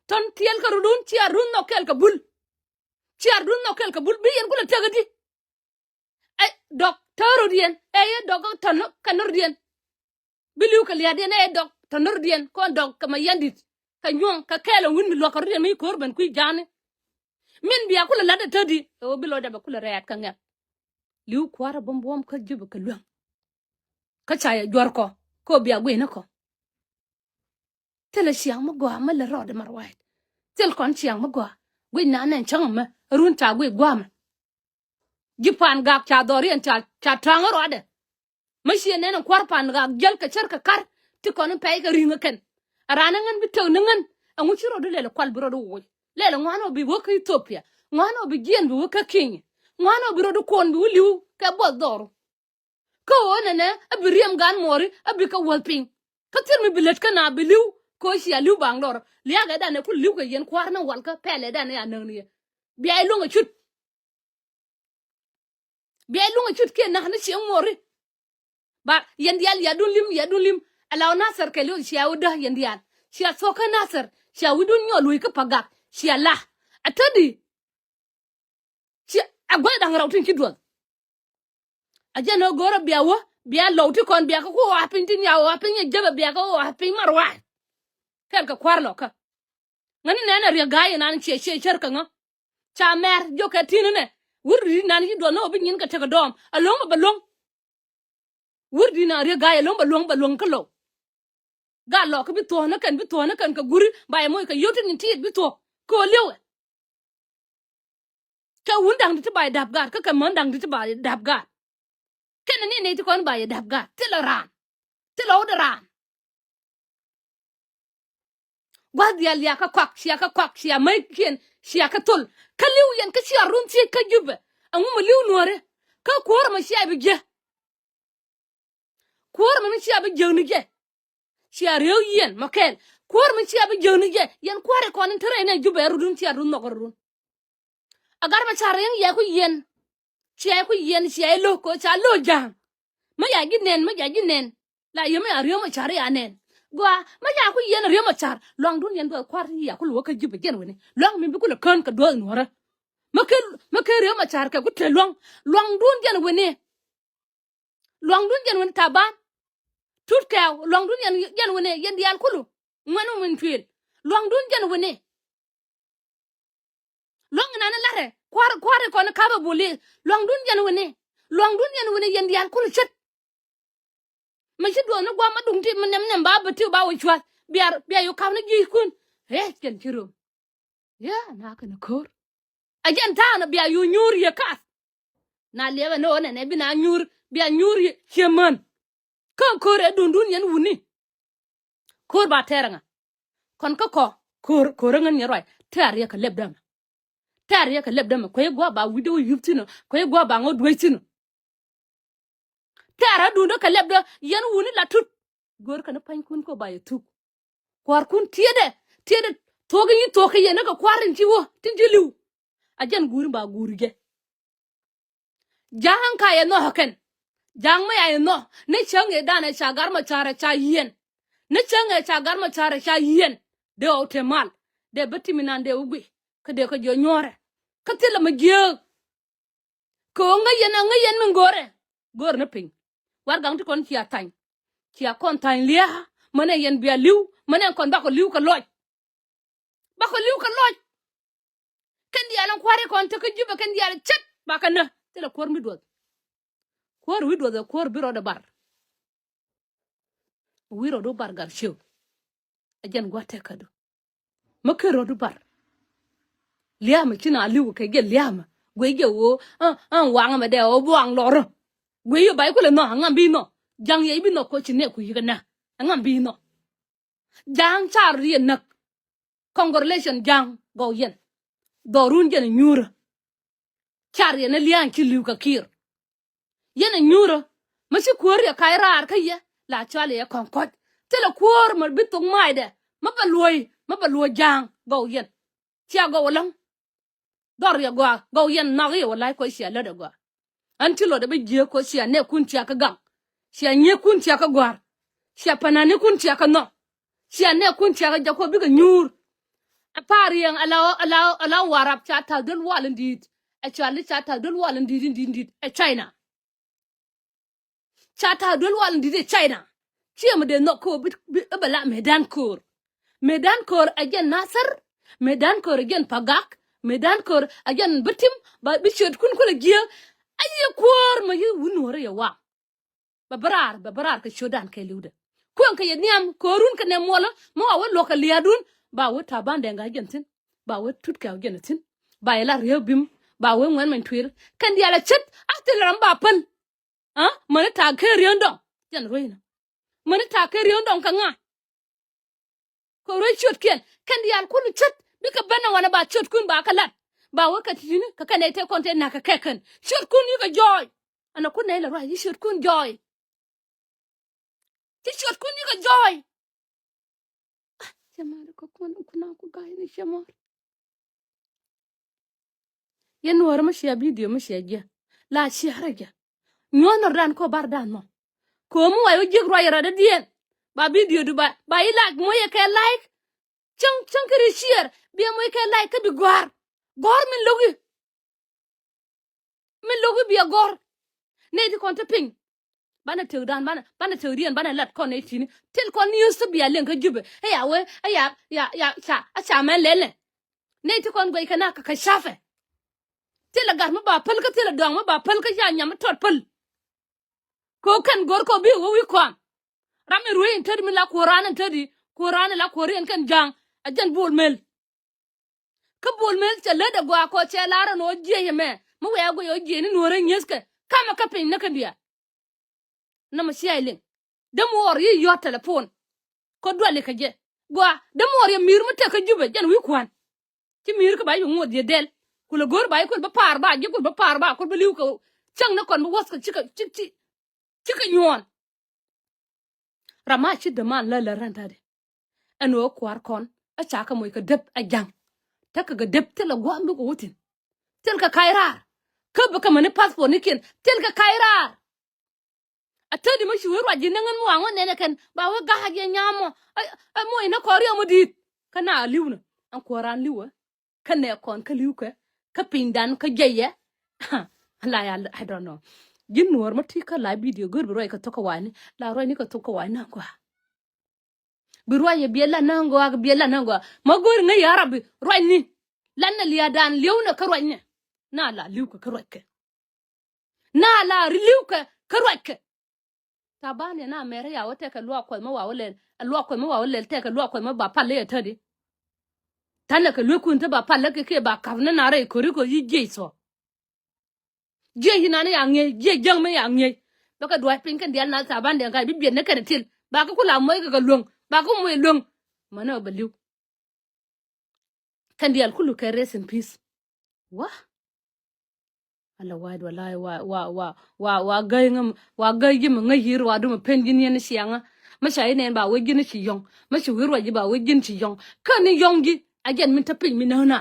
Tɔn tiɛɛl kɛ rudun cia run nhɔk kɛɛl kɛ bul. Cia run nhɔk kɛɛl kɛ bul bi yɛn kulɛ tiɛk i̱di. Ɛ dɔk tɔ̱ rot yɛn ɛ yɛ dɔk tɔ̱ kɛ nor yɛn. Bi li̱w kɛ lia̱a̱diɛn ɛ yɛ dɔk tɔ̱ nor yɛn kɔn dɔk kɛ ma yɛn di̱t kɛ nyuɔ̱ŋ kɛ kɛɛl ɛ wi̱n mi luɔk kɛ rot yɛn mi ko̱r ben kui̱ ja̱a̱ni. Min bia kulɛ la̱t ɛ tädi ɛ ɣöö bi lɔcdɛ bɛ kulɛ rɛɛt kɛ ŋɛk. Li̱w kua̱r ɛ buɔ̱m buɔ̱m kä ji̱ bɛ kɛ luäŋ. Kä ca yɛ juɔ̱r kɔ kä bia gui̱n ni kɔ. Thilɛ ciaŋ mi gɔaa mi lɛ rɔɔdɛ ma ruac. Thil kɔn ciaŋ mi gɔaa guic na nɛn cäŋ mɛ run ca guic gua̱a̱mɛ. Ji̱ pa̱a̱n gak ca dhɔriɛn ca ca ta̱a̱ŋ ruacdɛ. Mi ciɛ nɛn in kua̱r pa̱a̱n gak jäl kɛ cär kɛ kar ti kɔn in pɛy kɛ ri̱ŋ ɛ kɛn. Ɛ raan ɛ ŋän bi tëk ni ŋän ɛŋu ci rɔɔdu lɛl ɛ kual bi rɔɔdu woc lɛl ɛ ŋuan ɔ bi wä kä Ithiopia ŋuan ɔ bi jiɛn bi wä kä Kenya ŋuan ɔ bi rɔɔdu kuɔn bi wä li̱w kɛ buɔth dhɔru. Kä ɣöö nɛnɛ a bi riɛm gan muɔɔri a bi kɛ wäth piny. Kä thil mi bi lät kä na bi li̱w kɛ ɣöö cia li̱w baŋ lɔr lia̱a̱kɛ dan ɛ kul li̱w kɛ yɛn kua̱r ni wal kä pɛlɛ dan ɛ a näk ni yɛ. Bia iluŋ a cut. Bia iluŋ a cut kiɛ nak ni cieŋ muɔɔri. Ba yɛn diaal yadun lim yadun lim. Ala ɣöö Nathɛr kɛ li̱w cia wä däk yɛn diaal cia thuɔ̱k kä Nathɛr cia wi̱dun nyɔɔl luc kä Pagak cia la. A tädi. Ci a gua̱th da̱ŋ rɛw tin ci duɔth. A jɛn ɣä go̱rä bia wä bia lɔw ti kɔn bia kä ku ɣɔaa piny tin ya ɣɔaa piny ɛ jebɛ bia kä ɣɔaa piny ma ruac. Kɛl kɛ kua̱r lɔkä. Ŋäni nɛn ɛ riɛk ga̱a̱c inan ciɛ ciɛ cär kɛ ŋä. Ca mɛr jiɔkɛ ti̱n inɛ wur ri̱t inan ci duɔth ni ɣä bi nyin kɛ tekɛ dɔɔm a lo̱ŋ bɛ bɛ lo̱ŋ. Wur di̱t na riek ga̱a̱c ɛlɔ̱ŋ bɛ luäŋ bɛ luäŋ kä lɔw. Gat lɔk kä bi thuɔ̱ɔ̱n ni kɛn bi thuɔ̱ɔ̱n ni kɛn kɛ guri ba yɛ moc kɛ yio̱w ti nyin tiit bi thuɔ̱k. Kɛ ɣöö li̱wɛ. Kɛ wun da̱ŋ di̱t ti ba yɛ da̱p gaat kä kɛ män da̱ŋ di̱t ti ba yɛ da̱p gaat. Kɛn ni nɛy ti kɔn ba yɛ da̱p gaat thilɛ raan. Thilɛ wut raan. Gua̱th diaal cia kä kɔak cia kä kɔak cia mäckiɛn cia kä thol. Kä li̱w yɛn kä cia run thiec kä Jubɛ. Ɛŋu mi li̱w nuɔ̱ɔ̱ri kä kuäär ɛmɔ cia bi jiɛ. Kuäär ɛmɔ ni cia bi jiäk ni jɛ. Cia riek yɛn mɔ kɛl kuäär ɛmɔ cia bi jiäk ni jɛ. Yɛn kuäär ɛ kɔn in te rɛy nɛ Jubɛ rudun cia run nhɔk rudun. A gat mɛ ca riɛŋ yɛ ku yɛn. Cia ku yɛn cia i̱ lo̱k kɛ ca lo̱k ja̱a̱ŋ. Mä ya ji̱ nɛn mä ya ji̱ nɛn. La yɛ mä ya riäm a car ya nɛn. Gɔaa mä ya ku yɛn riäm a car luaŋdun yɛn duɔth kua̱r ti ya ku luɔ̱k kä ji̱ bɛ jɛn wini luaŋ mi bi ku lɛ kään kɛ duɔth nuɔ̱rä. Mä ken mä ken riäm a car kɛ ku te luaŋ luaŋdun jɛn wini. Luaŋdun jɛn wini Taban. Tut kɛɛw luaŋdun jɛn jɛn wini yɛn diaal kulu. Ŋuɛn wä min tuëël luaŋdun jɛn wini. Luaŋ inan ilarɛ kua̱r kua̱r ikɔn ikäpɛ buli luaŋdun jɛn wini. Luaŋdun jɛn wini yɛn diaal kul cet. Mi ci duɔth ni gua̱a̱m ma duŋ ti mi nɛm nɛm ba bä ti ba wä cua̱th bia bia yu ka̱p ni ji̱ kun. Ɛ jɛn ci rom. Yee na kɛn ko̱r. A jɛn ta̱a̱n bia yu nyuur yɛ kath. Na liɛpɛ ni ɣän ɛn ɛ bi na nyuur bia nyuur yɛ ciɛ män. Kä ko̱r ɛ dundun yɛn wuni. Ko̱r ba tɛɛr ɛŋa. Kɔn kä kɔ ko̱r ko̱r ɛŋä ni ruac tɛɛr yɛ kɛ lɛp dämɛ. Tɛɛr yɛ kɛ lɛp dämɛ kuɛ gua̱a̱ ba wi̱cdɛ wä yup thi̱n ɔ kuɛ gua̱a̱ ba ŋä duec thi̱n ɔ. Tɛɛr ɛ dundä kɛ lɛp dä yɛn wuni la tut. Go̱o̱r kɛn pa̱nykun kä ba yɛ thuk. Kua̱rkun tiɛtdɛ tiɛtdɛ thuɔ̱k in thuɔ̱k kɛ yɛn ɛ kɛ kua̱r in ci wä tin ci li̱w. A jɛn guur in ba guur jɛ. Ja̱a̱ŋ ka yɛ nhɔk kɛn. Ja̱a̱ŋ mi ya yɛ nhɔk ni cäŋ ëë danɛ ca gar mɔ ca̱rɛ ca yiɛn. Ni cäŋ ëë ca gar mɔ ca̱rɛ ca yiɛn. Dee ɣɔw te mal. Dee bä timi nan dee wä guiy. Kä dee kä jiɔ nyuɔ̱ɔ̱rɛ. Kä thilɛ mi jiääk. Kɛ ɣöö ŋäc yɛn, ŋäc yɛn min go̱o̱rɛ. Go̱o̱r ni piny. Warɛgaŋ ti kɔn cia tha̱ny. Cia kɔn tha̱ny lia̱a̱. Mänɛ yɛn bia li̱w. Mänɛ kɔn bakɔ li̱w kɛ lɔc. Bakɔ li̱w kɛ lɔc. Kɛn diaal in kuäär ikɔn tekä Jubɛ kɛn diaal cät bakɛ nä. Thilɛ kuäär mi duɔth. Kuäär wi̱i̱ duɔth ɛ kuäär bi rɔɔdɛ bar. Wi̱i̱ rɔɔdu bar gar ciëw. Ɛ jɛn gua̱a̱th tɛkädu. Mä ker rɔɔdu bar. Lia̱a̱mɛ ci na li̱w kɛ jɛ lia̱a̱mɛ. Guiy jɛ ɣöö, ɛ, ɛ, waŋ ɛmɛ dee ɣöö buaŋ lɔrä. Guiy yɛ ba i̱ kulɛ nhɔ, ɛŋa bi nhɔ. Ja̱ŋ yɛ i̱ bi nhɔ koci nɛɛku yikɛ nä. Ɛŋa bi nhɔ. Ja̱a̱ŋ car yɛ näk. Congratulation Ja̱a̱ŋ gɔw yɛn. Dhɔrun jɛn ɛ nyuurä. Car yɛn ɛ lia̱a̱ŋ ci li̱w kɛ Kiir. Yɛn ɛ nyuurä. Mä ci kuäär yɛ ka̱c raar kä yɛ la cɔal yɛ kɔ̱ŋ kɔ̱c. Thilɛ kuäär mä bi thok maacdɛ. Mä bɛ luɔ̱c, mä bɛ luɔ̱c Ja̱a̱ŋ gɔw yɛn. Cia gɔw ɛlɔ̱ŋ. Dhɔr yɛ gɔaa gɔw yɛn nhɔk yɛ wä la̱c kɔ cia lät ɛ gɔaa. Ɣän ci lotdɛ bi jiääk kɔ cia nɛɛkun cia kä gaŋ. Cia nyiëëkun cia kä gɔ̱a̱r. Cia pananikun cia kä nhɔk. Cia nɛɛkun cia kä jɛ kɔ bikɛ nyuur. Ɛ pa̱a̱r yɛŋ ala, ala, ala Warap ca ta̱th duel wal in di̱i̱t. Ɛ cɔal i̱ ca ta̱th duel wal in di̱i̱t, in di̱i̱t, in di̱i̱t. Ɛ China. Ca ta̱a̱ duel wal in di̱t ɛ China. Ciɛ mi dee nhɔk kä bi, bi, bi la mëëdan köör. Mëëdan köör ɛ jɛn Nasir. Mëëdan köör ɛ jɛn Pagak. Mëëdan köör ɛ jɛn Bitim. Ba bi ciötkun kulɛ jiääk. A yiëë kuäär mi yi wun nuɔ̱ɔ̱rä yɛ waŋ. Bɛ bi raar, bɛ bi raar kɛ ciötdan kɛɛliwdɛ. Kuɛn kɛ yɛ nhiam köörun kɛnɛ muɔlä mi wa wä luɔ̱k kɛ lia̱a̱dun. Ba wä Taban Dɛŋ Gai jɛn thi̱n. Ba wä Tut Kɛw jɛn thi̱n. Ba yɛ la Riek Bim. Ba wä Ŋuɛn Many Tuir. Kɛn diaal ɛ ce̱t a thilɛ ram ba päl. Aa, mäni ta̱a̱ ker riäŋ dɔ̱ŋ. Jɛn ruecnä. Mäni ta̱a̱ ker riäŋ dɔ̱ŋ kɛ ŋa? Kɛ ruec ciötkiɛn. Kɛn diaal kun ce̱t. Bikɛ ben ɛ wanɛ ba ciötkun ba kɛ lat. Ba wä kɛ ti̱ti̱ni kɛ kɛn nɛy tëë kɔn tëë na̱k kɛ kɛ kɛn. Ciötkun yikɛ jɔɔy. Ɛn ɛ kun nɛy lɛ ruac yi ciötkun jɔɔy. Ci ciötkun yikɛ jɔɔy. Ah, cɛ ma̱a̱r kɛ kun, kun a ku ga̱a̱c ni cɛ ma̱a̱r. Yɛn nuɔ̱ɔ̱rä mi cia bidio mi cia jiɛ. La cia rɛ jɛ. Nyuɔ̱th nɔrdan kɔ bardan mɔ. Ko̱o̱m mi wac wä jiäk ruac rɔ̱dädiɛn. Ba bidio du ba, ba yi like moc yɛ kɛ like. Cäŋ, cäŋ kɛ ri ciɛɛr. Biɛ moc kɛ like kä bi gɔ̱a̱r. Gɔ̱a̱r min lo̱ki. Min lo̱ki biɛ gɔ̱r. Nɛy ti kɔn te piny. Banɛ tëkdan, banɛ, banɛ tëkdiɛn, banɛ lat kɔn nɛy ti̱ni. Thil kɔn news ti bia liŋ kä Jubɛ. Ɛ ya wee, ɛ ya, ya, ya, ca, ɛ ca mɛn lɛlɛ. Nɛy ti kɔn guɛc kɛ na kɛ, kɛ ca̱pɛ. Thilɛ gat mi ba päl kä thilɛ dɔaŋ mi ba päl kä ca nyam mi tɔt päl. Kɛ ɣöö kɛn go̱r kɛ ɣöö bi wä wi̱i̱ kɔam. Ram mi ruëë in tädi mi la kuɔ̱ran in tädi. Kuɔ̱ran in la kuɔ̱r in kɛn ja̱a̱ŋ. Ɛ jɛn Bol Mel. Kä Bol Mel cɛ lät ɛ gɔaa kɔ cɛ lar ɛn ɣöö jiɛc ɛmɛ. Mi wɛɛ guic ɣöö jiɛc ni nuɔ̱ɔ̱rä nyieethkɛ. Kamɛ kä piny ni kɛn diaal. Nɔmɔ cia iliŋ. Dämuɔɔr yi yɔ̱t telefon. Kä duali kɛ jɛ. Gɔaa, dämuɔɔr yɛ mi̱i̱r mi tek kä Jubɛ jɛn wi̱i̱ kua̱n. Ci mi̱i̱r kä ba yi ŋuɔth yɛ dɛl. Kulɛ go̱o̱r ba yi kul bi pa̱a̱r ba, ji̱ kul bi pa̱a̱r ba, kul bi li̱w kɛ cäŋ ni kɔn bi wäth kɛ cikɛ, ci, ci, cikɛ nyuɔ̱ɔ̱n. Ram a ci däman lä lät rɛn tätdɛ. Ɛn ɣöö kua̱r kɔn ɛ ca kɛ moc kɛ dep ɛ ja̱ŋ. Tekɛ kɛ dep thilɛ gua̱a̱th mi kɛ wä thi̱n. Thil kɛ ka̱c raar. Kä bi kɛ mäni passport nikiɛn thil kɛ ka̱c raar. A tädi mä ci wee ruac ji̱ näŋ ɛn mi waŋ wä nɛn ɛ kɛn ba wee ga̱a̱c yɛ nyam mɔ. Ɛ, ɛ moc ni kɔn riɛm mi di̱i̱t. Kä na a li̱w ni ɛn kuäär an li̱w ɛ. Kä nɛ kɔn kä li̱w kɛ kä pinydan kä jiɛc yɛ. La ya, I don't know. Ji̱n nuɔ̱ɔ̱r mä ti kä la bidio go̱o̱r bi ruac kɛ thok kä wa̱a̱ni, la ruacni kɛ thok kä wa̱a̱ni naŋ gɔaa. Bi ruac yɛ biɛ la naŋ gɔaa, biɛ la naŋ gɔaa. Mä go̱o̱r ŋäc ya Rabi ruacni. Lanɛ lia̱a̱dan li̱ewnɛ kä ruacnɛ. Na la li̱w kɛ kä ruackɛ. Na la ri li̱w kɛ kä ruackɛ. Taban yɛ na mɛr ya wä tɛkɛ luaak kuɔth mä wa wä lɛl. Ɛ luaak kuɔth mä wa wä lɛl tɛkɛ luaak kuɔth mä ba pal i̱ ɛ tädi. Thanɛ kɛ lueekun te ba pal lä kɛ kiɛ ba ka̱p ni na rɛy ko̱ri ko̱ yi jiɛc thɔ. Jiɛc yi nani ya ŋi̱eec, jiɛc jäŋ mi ya ŋi̱eec. Bä kɛ dua̱c piny kɛn diaal na Taban Dɛŋ Gai bi biɛt ni kɛn til. Ba kä kula moc kɛ kɛ luäŋ. Ba kä moc luäŋ. Mänä bɛ li̱w. Kɛn diaal kulu kɛ rest in peace. Wa. Ala wa̱a̱ dua la wa, wa, wa, wa, wa gäy ŋäm, wa gäy ji̱ mi ŋäc yi̱ ruaadu mi pen ji̱n yɛn ciaŋä. Mä ca i̱ nɛn ba wee ji̱n ci yɔ̱ŋ. Mä ci wi̱i̱ ruac ji̱ ba wee ji̱n ci yɔ̱ŋ. Kä ni yɔ̱ŋ ji̱ a jɛn min te piny mi näk na.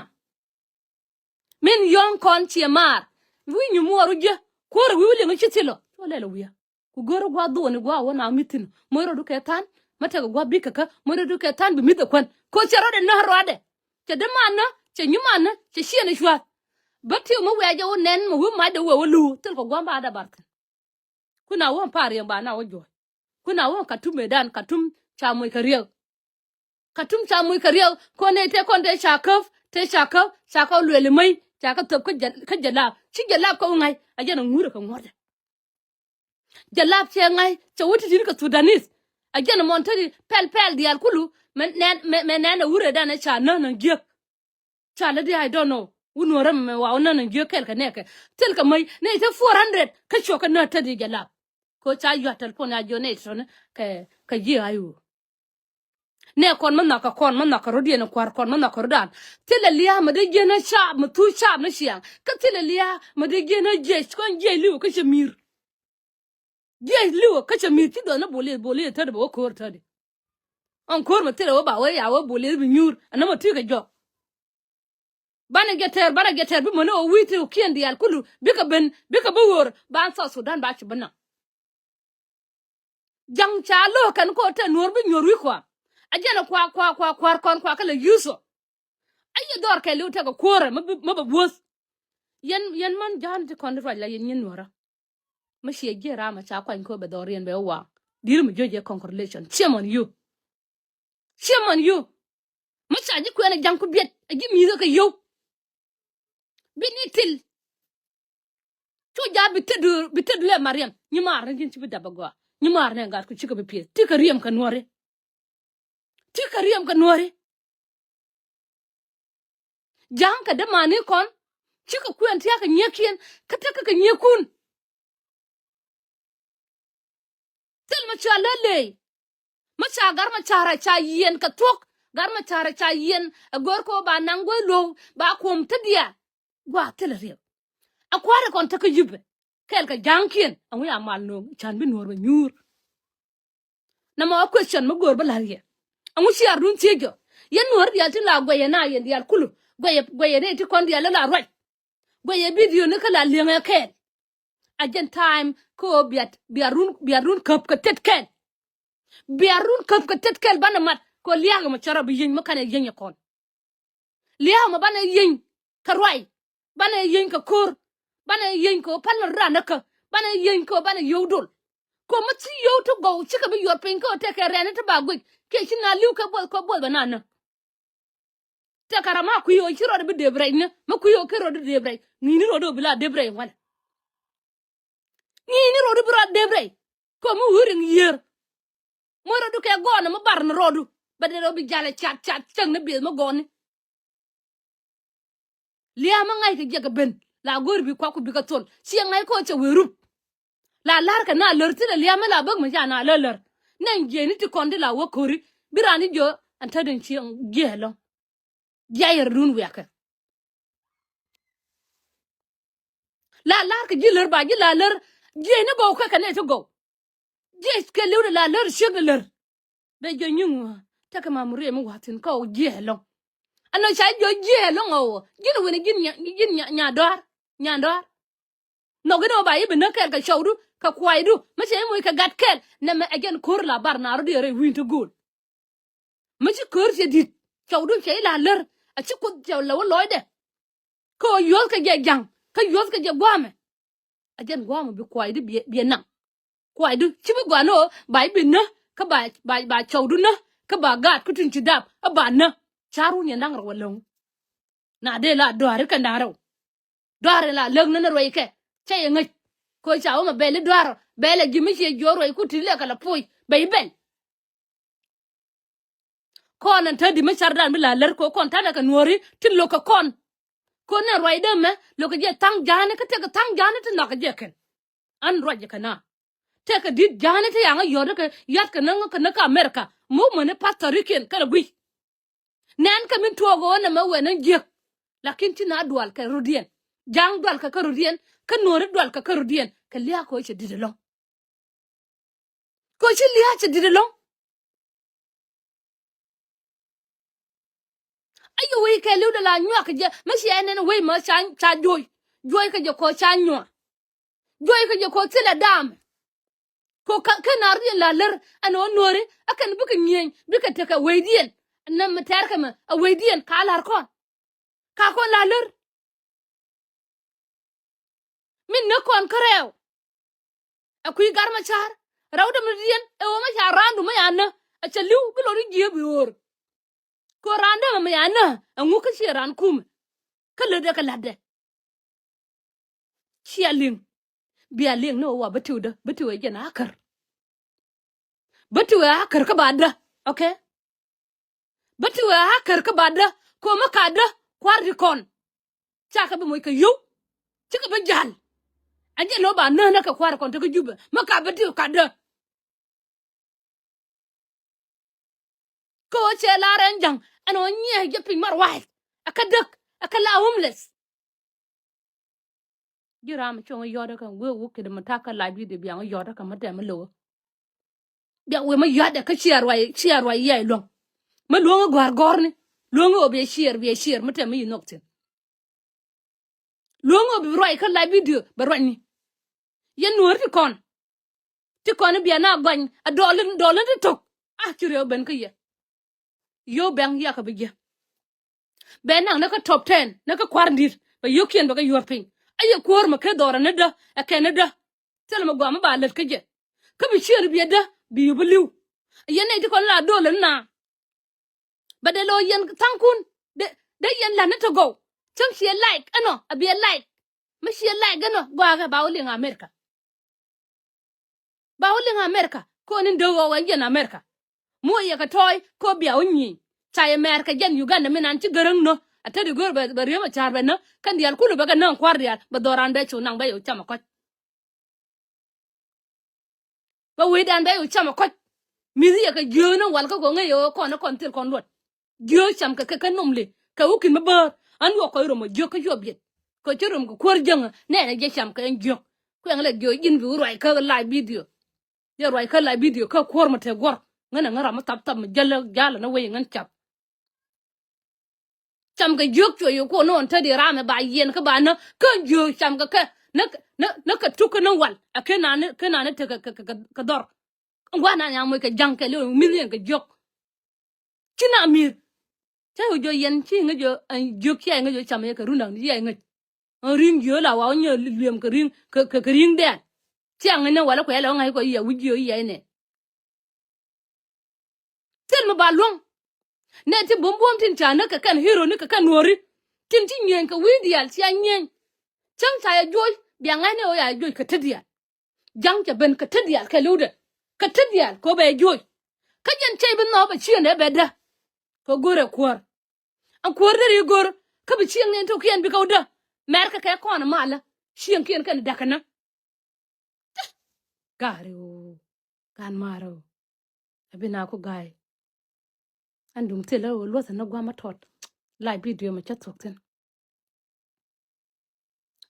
Min yɔ̱ŋ kɔn ciɛ maar. Wi̱i̱ nyi muɔɔr wi̱i̱ jiɛ. Kuäär wi̱i̱ wi̱i̱ liŋ ci thilɔ. Cua lɛl wi̱i̱. Ku go̱o̱rä gua̱a̱th dhuɔ̱ɔ̱ni gua̱a̱ wä na mi̱th thi̱n. Moc rɔɔdu kɛ tha̱a̱n. Mä tekɛ gua̱a̱ bikɛ kä. Moc rɔɔdu kɛ tha̱a̱n bi mi̱th ɛ kuän. Ko̱ cɛ rɔɔdɛ näk ruaadɛ. Cɛ dämanä, cɛ nyimanä, cɛ ciɛnɛ cua̱th. Bä tiw mi wiaa jɛ wä nɛn mi wi̱i̱ macdɛ wee wä luur thil kɛ gua̱a̱m ba dee bar thi̱n. Kun a wä pa̱a̱r yɛn ba na wä juɔ̱ɔ̱c. Kun a wä Katum mëëdan, Katum ca moc kɛ riɛk. Katum ca moc kɛ riɛk kɔn nɛy tëë kɔn tëë ca käp, tëë ca käp, ca kɛ luɛl i̱ mäc, ca kɛ thöp kä Jal-, kä Jalap. Ci Jalap kɛ wä ŋa̱c, a jɛn a ŋuurɛ kɛ ŋuɔ̱tdɛ. Jalap cɛ ŋa̱c, cɛ wä ti̱ti̱ kɛ Sudanese. A jɛn a mɔn te di pɛl pɛl diaal kulu, mɛ nɛn, mɛ, mɛ nɛn a wurɛ dan ɛ ca näk näk jiäk. Ca lɛ di, I don't know. Wun wä räm mɛ wa wä nä nä jiök kɛl kɛ nɛkɛ. Thil kɛ mäc nɛ ite four hundred kä cuɔ kä nä tä di Jalap. Ko ca yuat telephone ya jiɔ nɛ ite tɔni kɛ, kɛ jiɛ ayu. Nɛ kɔn mä nhɔk kɛ kɔn mä nhɔk kɛ rɔ̱diɛn kua̱r kɔn mä nhɔk kɛ rɔ̱dan. Thilɛ lia̱a̱ mɛ dee jiɛn ɛ caap mɛ thuu caap ni ciaŋ. Kä thilɛ lia̱a̱ mɛ dee jiɛn ɛ jiɛc kɔn jiɛc li̱w kä cɛ mi̱i̱r. Jiɛc li̱w kä cɛ mi̱i̱r ci dhɔn ni boli boli ɛ tädi bɛ wä ko̱o̱r tädi. Ɔn ko̱o̱r mɛ thilɛ wä ba wä ya wä boli bi nyuur ɛn nɔmɔ ti kɛ jɔk. Banɛ jɛ tɛɛr, banɛ jɛ tɛɛr bi mäni ɣöö wi̱i̱ ti kiɛn diaal kulu bikɛ ben, bikɛ bi ɣöör ba South Sudan ba ci bi naŋ. Ja̱ŋ ca lo̱o̱k kɛn kɛ ɣöö tɛ nuɔ̱ɔ̱r bi nyuɔ̱ɔ̱r wi̱i̱ kua. A jɛn ɛ kua, kua, kua, kua̱r kɔn kua kä lɛ yuuth ɔ. A yɛ dhɔr kɛɛliw tekɛ kuäärɛ mi bi, mi bɛ buɔ̱th. Yɛn, yɛn män ja̱a̱n ti kɔn ti ruac la yɛn nyin nuɔ̱ɔ̱rä. Mi ciɛ jiɛ raam a ca kuany kɛ ɣöö bɛ dhɔriɛn bɛ waŋ. Di̱t mi jiöc yɛ congratulation. Shame on you. Shame on you. Mi ca ji̱ kuɛn a ja̱ŋ ku biɛt a ji̱ mi̱i̱thä kɛ yio̱w. Bi ni til. Cu ja̱ bi tet du, bi tet du lɛ Mariam. Nyi maar ni ji̱n ci bi dap a gɔaa. Nyi maar ni gat ku cikɛ bi pieth. Ti kɛ riɛm kɛ nuɔ̱ri. Ti kɛ riɛm kɛ nuɔ̱ri. Ja̱a̱ŋ kɛ dämani kɔn. Cikɛ kuɛn tia̱a̱ kɛ nyiëëkiɛn. Kä tekɛ kɛ nyiëëkun. Thil ma ca lä ley. Ma ca gar ma ca rac ca yiɛn kɛ thuɔ̱k. Gar ma ca rac ca yiɛn. Ɛ gör kɛ ɣöö ba naŋ guäth lo̱o̱k ba kuɔ̱m te diaal. Gua̱a̱th thilɛ riɛk. A kua̱rɛ kɔn te kä yupɛ. Kɛɛl kɛ ja̱a̱ŋkiɛn. Ɛŋu ya mal no̱o̱ŋ. Can bi nuɔ̱ɔ̱r bɛ nyuur. Nɔmɔ a question mi go̱o̱r bä la̱r yɛ. Ɛŋu ciaardun thiec jɔ? Yɛn nuɔ̱ɔ̱ri diaal ti la guɛyɛ na yɛn diaal kulu. Guɛyɛ, guɛyɛ rɛy ti kɔn diaal la ruac. Guɛyɛ video ni kä la liɛŋɛ kɛɛl. A jɛn time kä ɣöö bia, bia run, bia run käp kɛ tet kɛl. Bia run käp kɛ tet kɛl banɛ mat kɛ ɣöö lia̱a̱k mɛ cɛ rɔ bi yieny mi kanɛ yieny ɛ kɔn. Lia̱a̱k mɛ banɛ yieny kɛ ruac. Banɛ yieny kɛ ko̱r. Banɛ yieny kɛ ɣöö pälɛ raan ɛ kä. Banɛ yieny kɛ ɣöö banɛ yio̱w dol. Kɛ ɣöö mi ci yio̱w ti gɔw cikɛ bi yuɔr piny kä ɣöö tɛkɛ rɛɛni ti ba guic kiɛ ci na li̱w kɛ buɔth kɛ buɔth bɛ na näk. Tɛkɛ ram ma kui̱ ɣöö ci rɔɔdɛ bi dëëp rɛc ni mi kui̱ ɣöö ken rɔɔdɛ dëëp rɛc ŋi̱i̱ni rɔɔdɛ ɣöö bi la dëëp rɛc walɛ. Ŋi̱i̱ni rɔɔdu bi rɔɔdu dëëp rɛy. Kɛ mi wi̱i̱ riŋ yiër. Moc rɔɔdu kɛ gɔɔnɛ mi bar ni rɔɔdu. Bɛ dee rɔɔdu bi jalɛ cat cat cäŋ ni bieth mi gɔɔni. Lia̱a̱ mi ŋa̱ckɛ jɛ kɛ ben la go̱o̱ri bi kuak ku bikɛ thol ciɛ ŋa̱c kɔn cɛ wee rup. La la̱r kɛ na lär thilɛ lia̱a̱ mi la bäk mi ca na lär lär. Nɛn jiɛni ti kɔn ti la wä ko̱ri bi raan i̱ jiö ɛn tätdɛn cieŋ jiɛ ɛlɔ̱ŋ. Jiayɛr dun wiakɛ. La lar kɛ ji̱ lär ba ji̱ la lär. Jiɛc ni gɔw kɛ kɛ nɛ ti gɔw. Jiɛc kɛ li̱w di la lär ciek di lär. Bɛ jiɔ nyiŋ wä tekɛ ma mi riɛm mi wa̱ thi̱n kä wä jiɛc ɛlɔ̱ŋ. Ɛnɔ ca jiɔ jiɛc ɛlɔ̱ŋ ɔ wä ji̱n wini ji̱n nya, ji̱n nya, nya dɔ̱a̱r. Nya dɔ̱a̱r. Nhɔk inɔ ba i̱ bi näk kɛɛl kɛ cɔwdu kɛ kuaydu mi cɛ i̱ moc kɛ gat kɛɛl nɛmɛ ɛ jɛn ko̱r la bar na rɔ diɛ rɛy wi̱i̱n ti go̱o̱l. Mi ci köör ciɛ di̱t cɔwdun cɛ i̱ la lär a ci Kuoth cɛ lɛ wä lɔcdɛ. Kä ɣöö yuɔ̱thkɛ jɛ ja̱ŋ kä yuɔ̱thkɛ jɛ gua̱a̱mɛ. A jɛn gua̱a̱mɛ bi kuaydu biɛ, biɛ naŋ. Kuaydu ci bi gɔaa ni ɣöö ba i̱ bi nä kä ba, ba, ba cɔwdu nä kä ba gaat kä tin ci dap ɛ ba nä. Ca run yɛn da̱ŋ rɛw ɛ läŋ. Na dee la dɔ̱a̱ri kɛn da̱ŋ rɛw. Dɔ̱a̱r in la läk ni ni ruɛy kɛ cä yɛ ŋäc. Kɛ ca wä mɛ bɛl i̱ dɔ̱a̱r bɛl ɛ ji̱ mi ciɛ jiɔk ruɛy ku ti lɛ kɛ la puɔ̱c bɛ i̱ bɛl. Kɔn ɛn te di mi cardan bi la lär kɛ kɔn ta̱nɛ kɛ nuɔ̱ɔ̱ri ti lo̱k kɛ kɔn. Kɔn nɛ ruɛy dee mɛ lo̱k kɛ jɛ tha̱ŋ ja̱a̱ni kä tëk kɛ tha̱ŋ ja̱a̱ni ti nhɔak kɛ jɛ kɛn. An ruac jɛ kɛ na tëk kɛ di̱t ja̱a̱ni ti yaŋä yɔ̱t kɛ ya̱t kɛ näŋ kɛ näk kɛ America muk mäni pastor ikiɛn kɛn ɛ gui̱c. Nɛn kɛ min tuɔɔk ɣöö nɛmɛ wɛn ni jiäk. Lakin ci na dual kɛ rɔ̱diɛn ja̱a̱ŋ dual kɛ kä rɔ̱diɛn kä nuɔ̱ɔ̱ri dual kɛ kä rɔ̱diɛn kɛ lia̱a̱ kɛ ɣöö cɛ di̱t ɛlɔ̱ŋ. Kɛ ɣöö ci lia̱a̱ cɛ di̱t ɛlɔ̱ŋ. A yɛ wec kɛɛliw dee la nyuak kɛ jɛ mi ciɛ nɛn wec mɛ ca, ca juɔy. Juɔy kɛ jɛ kɛ ɣöö ca nyuak. Juɔc kɛ jɛ kɛ ɣöö thilɛ daamɛ. Kɛ ɣöö kä, kä na rɔ̱diɛn la lär ɛn ɣöö nuɔ̱ɔ̱ri ɛ kɛn bikɛ nyiëëny bikɛ tekɛ wecdiɛn. Nɛ mi tɛɛr kɛ mɛ a wecdiɛn ka la̱r kɔn. Ka kɔn la lär. Min näk kɔn kärɛw. Ɛ kui̱ Gat Macar rɛw däm ni diɛn ɛ ɣöö Macar raandu mi ya nä. Ɛ cɛ li̱w bi lɔ ri jiee bi ɣöör. Kɛ ɣöö raan dämɛ mi ya nä ɛ ŋuk kä ciɛ raan kumɛ. Kä lätdɛ kɛ la̱tdɛ. Cia liŋ. Bia liŋ ni ɣöö wa bä tiwdä bä tiw ɛ jɛn a kär. Bä tiw ɛ a kär kä ba dä. Okay. Bä tiw ɛ a kär kä ba dä kɛ ɣöö mi ka dä kua̱r ti kɔn. Ca kɛ bi moc kɛ yio̱w. Cikɛ bi ja̱l. Ɛ jɛn ni ɣöö ba näk näk kɛ kua̱r kɔn te kä Jubɛ mi ka bä tiw ka dä. Kä ɣöö cɛ lar ɛn ja̱ŋ ɛn ɣöö nyiɛ jɛ piny mar wa̱a̱c. Ɛ kä däk ɛ kä la homeless. Ji̱ ram cuɔ̱ŋ yɔ̱t ɛ kɛ wee wuk kɛ dee mi ta̱k kä lac wi̱i̱dɛ biaŋ yɔ̱t ɛ kɛ mi tɛm mi lo̱wä. Biaŋ wee mi yɔ̱t ɛ kä ciɛ ruac ciɛ ruac yɛɛc luäŋ. Mi luäŋ ɛ gɔ̱a̱r gɔ̱rni luäŋ ɛ ɣöö biɛ ciɛɛr biɛ ciɛɛr mi tɛm mi yi nhɔk thi̱n. Luäŋ ɣöö bi ruac kä lac wi̱i̱dɛ bɛ ruacni. Yɛn nuɔ̱ɔ̱r ti kɔn. Ti kɔn i̱ bia na gɔany a dɔɔlin dɔɔlin ti tok. A ci riɛw ben kä yɛ. Yio̱w bɛŋ yakɛ bi jiɛ. Bɛ naŋ ni kä top ten ni kä kua̱r di̱t bɛ yio̱kiɛn bɛ kɛ yuɔ̱r piny. A yɛ kuäär mɛ kɛ dhɔrɛ ni dä ɛ kɛn ni dä. Thilɛ mɛ gɔaa mi ba lät kä jɛ. Kä bi ciëër biɛ dä bi yup bi li̱w. Yɛn nɛy ti kɔn la dɔɔlin na. Bɛ dee lo̱o̱ yɛn tha̱a̱ŋkun dee dee yɛn la̱t ni ti gɔw. Cäŋ ciɛ like ɛnɔ a biɛ like. Mi ciɛ like ɛnɔ gɔaa kɛ ba wä liŋ America. Ba wä liŋ America ko̱n in dee ɣɔw ɛ yɛn America. Mi wä yɛ kɛ tɔɔy ko̱ bia wä nyieny. Ca yɛ mɛɛr kɛ jɛn Uganda mi nan ci gäräŋ nä a te di go̱o̱r bɛ riäm a ca̱a̱r bɛ nä kɛn diaal kulɛ bɛ kɛ näŋ kua̱r diaal bɛ dhɔran bɛ cu naŋ bɛ yɛ wä cam a kɔc. Bä wecdan bɛ yɛ wä cam ɛ kɔc. Mi̱th yɛ kɛ jiöökni wal kä kɔ ŋäc yɛ ɣöö kɔn ɛ kɔn thil kɔn luɔt. Jiöök cam kɛ kɛ kä nomli kɛ wä ki̱n mi bäär. Ɣän yuɔ kɔc rom ɛ jiök kä cuɔ biɛt kɛ cä rom kɛ kuäär jäŋä nɛɛnɛ jɛ cam kɛ ɛn jiök. Kuɛŋ lɛ jiök ji̱n bi wä ruac kä live video. Jɛ ruac kä live video kä kuäär mi te guɔ̱r ŋän ɛ ŋän ram mi thap thap mi jäl jäl ɛ ni wec ɛ ŋän cap. Cam kɛ jiök cuɛ yɛ kuɔn ni ɣɔn te di ram ɛ ba yiɛn kä ba nä kä jiök cam kɛ kɛ nä nä nä kɛ tuk kä nä wal ɛ kɛ nani kɛ nani te kɛ kɛ kɛ kɛ dhɔr. Gua̱n na nyaŋ moc kɛ ja̱ŋ kɛ li ɣöö mi̱th yɛn kɛ jiök. Ci na mi̱th cä yɛ jɔ yɛn ci ŋäc jɔ jiök ci yɛ ŋäc jɔ cam yɛ kɛ run da̱ŋ ci yɛ ŋäc. Ɣän ri̱ŋ jiök la wa wä nyɛ lueem kɛ ri̱ŋ kɛ kɛ ri̱ŋ dɛɛl. Ci a ŋäc ni wal ɛ kuɛ lɛ wä ŋa̱c kɔ yɛ wi̱c jiök yɛ nɛ. Thil mi ba luäŋ. Nɛ ti buɔ̱m buɔ̱m tin ca näk kɛ kɛn hero ni kɛ kɛn nuɔ̱ɔ̱ri. Tin ci nyieny kɛ wi̱i̱ diaal cia nyieny. Cäŋ ca yɛ juɔc bia ŋa̱cni ɣöö ya yɛ juɔc kɛ te diaal. Ja̱ŋ cɛ ben kɛ te diaal kɛ li̱wdɛ kɛ te diaal kɛ ɣöö bɛ yɛ juɔc. Kä jɛn cɛy bi nhɔɔp ɛ cieŋdɛ bɛ dä. Kɛ go̱rɛ kuäär. Ɛn kuäär deri go̱r kä bi cieŋ ni ɛn tokiɛn bikɛ wä dä. Mɛr kɛ kɛ kɔn malä cieŋkiɛn kɛn da̱kɛ nä. Ga̱a̱ri ɣöö ga̱a̱n ma̱a̱r ɣöö. Ɛ bi na ku ga̱a̱y. Ɛn duŋ thilɛ ɣöö luɔ̱thɛ ni gua̱a̱m a tɔt. Live video mɛ cä thuɔ̱k thi̱n.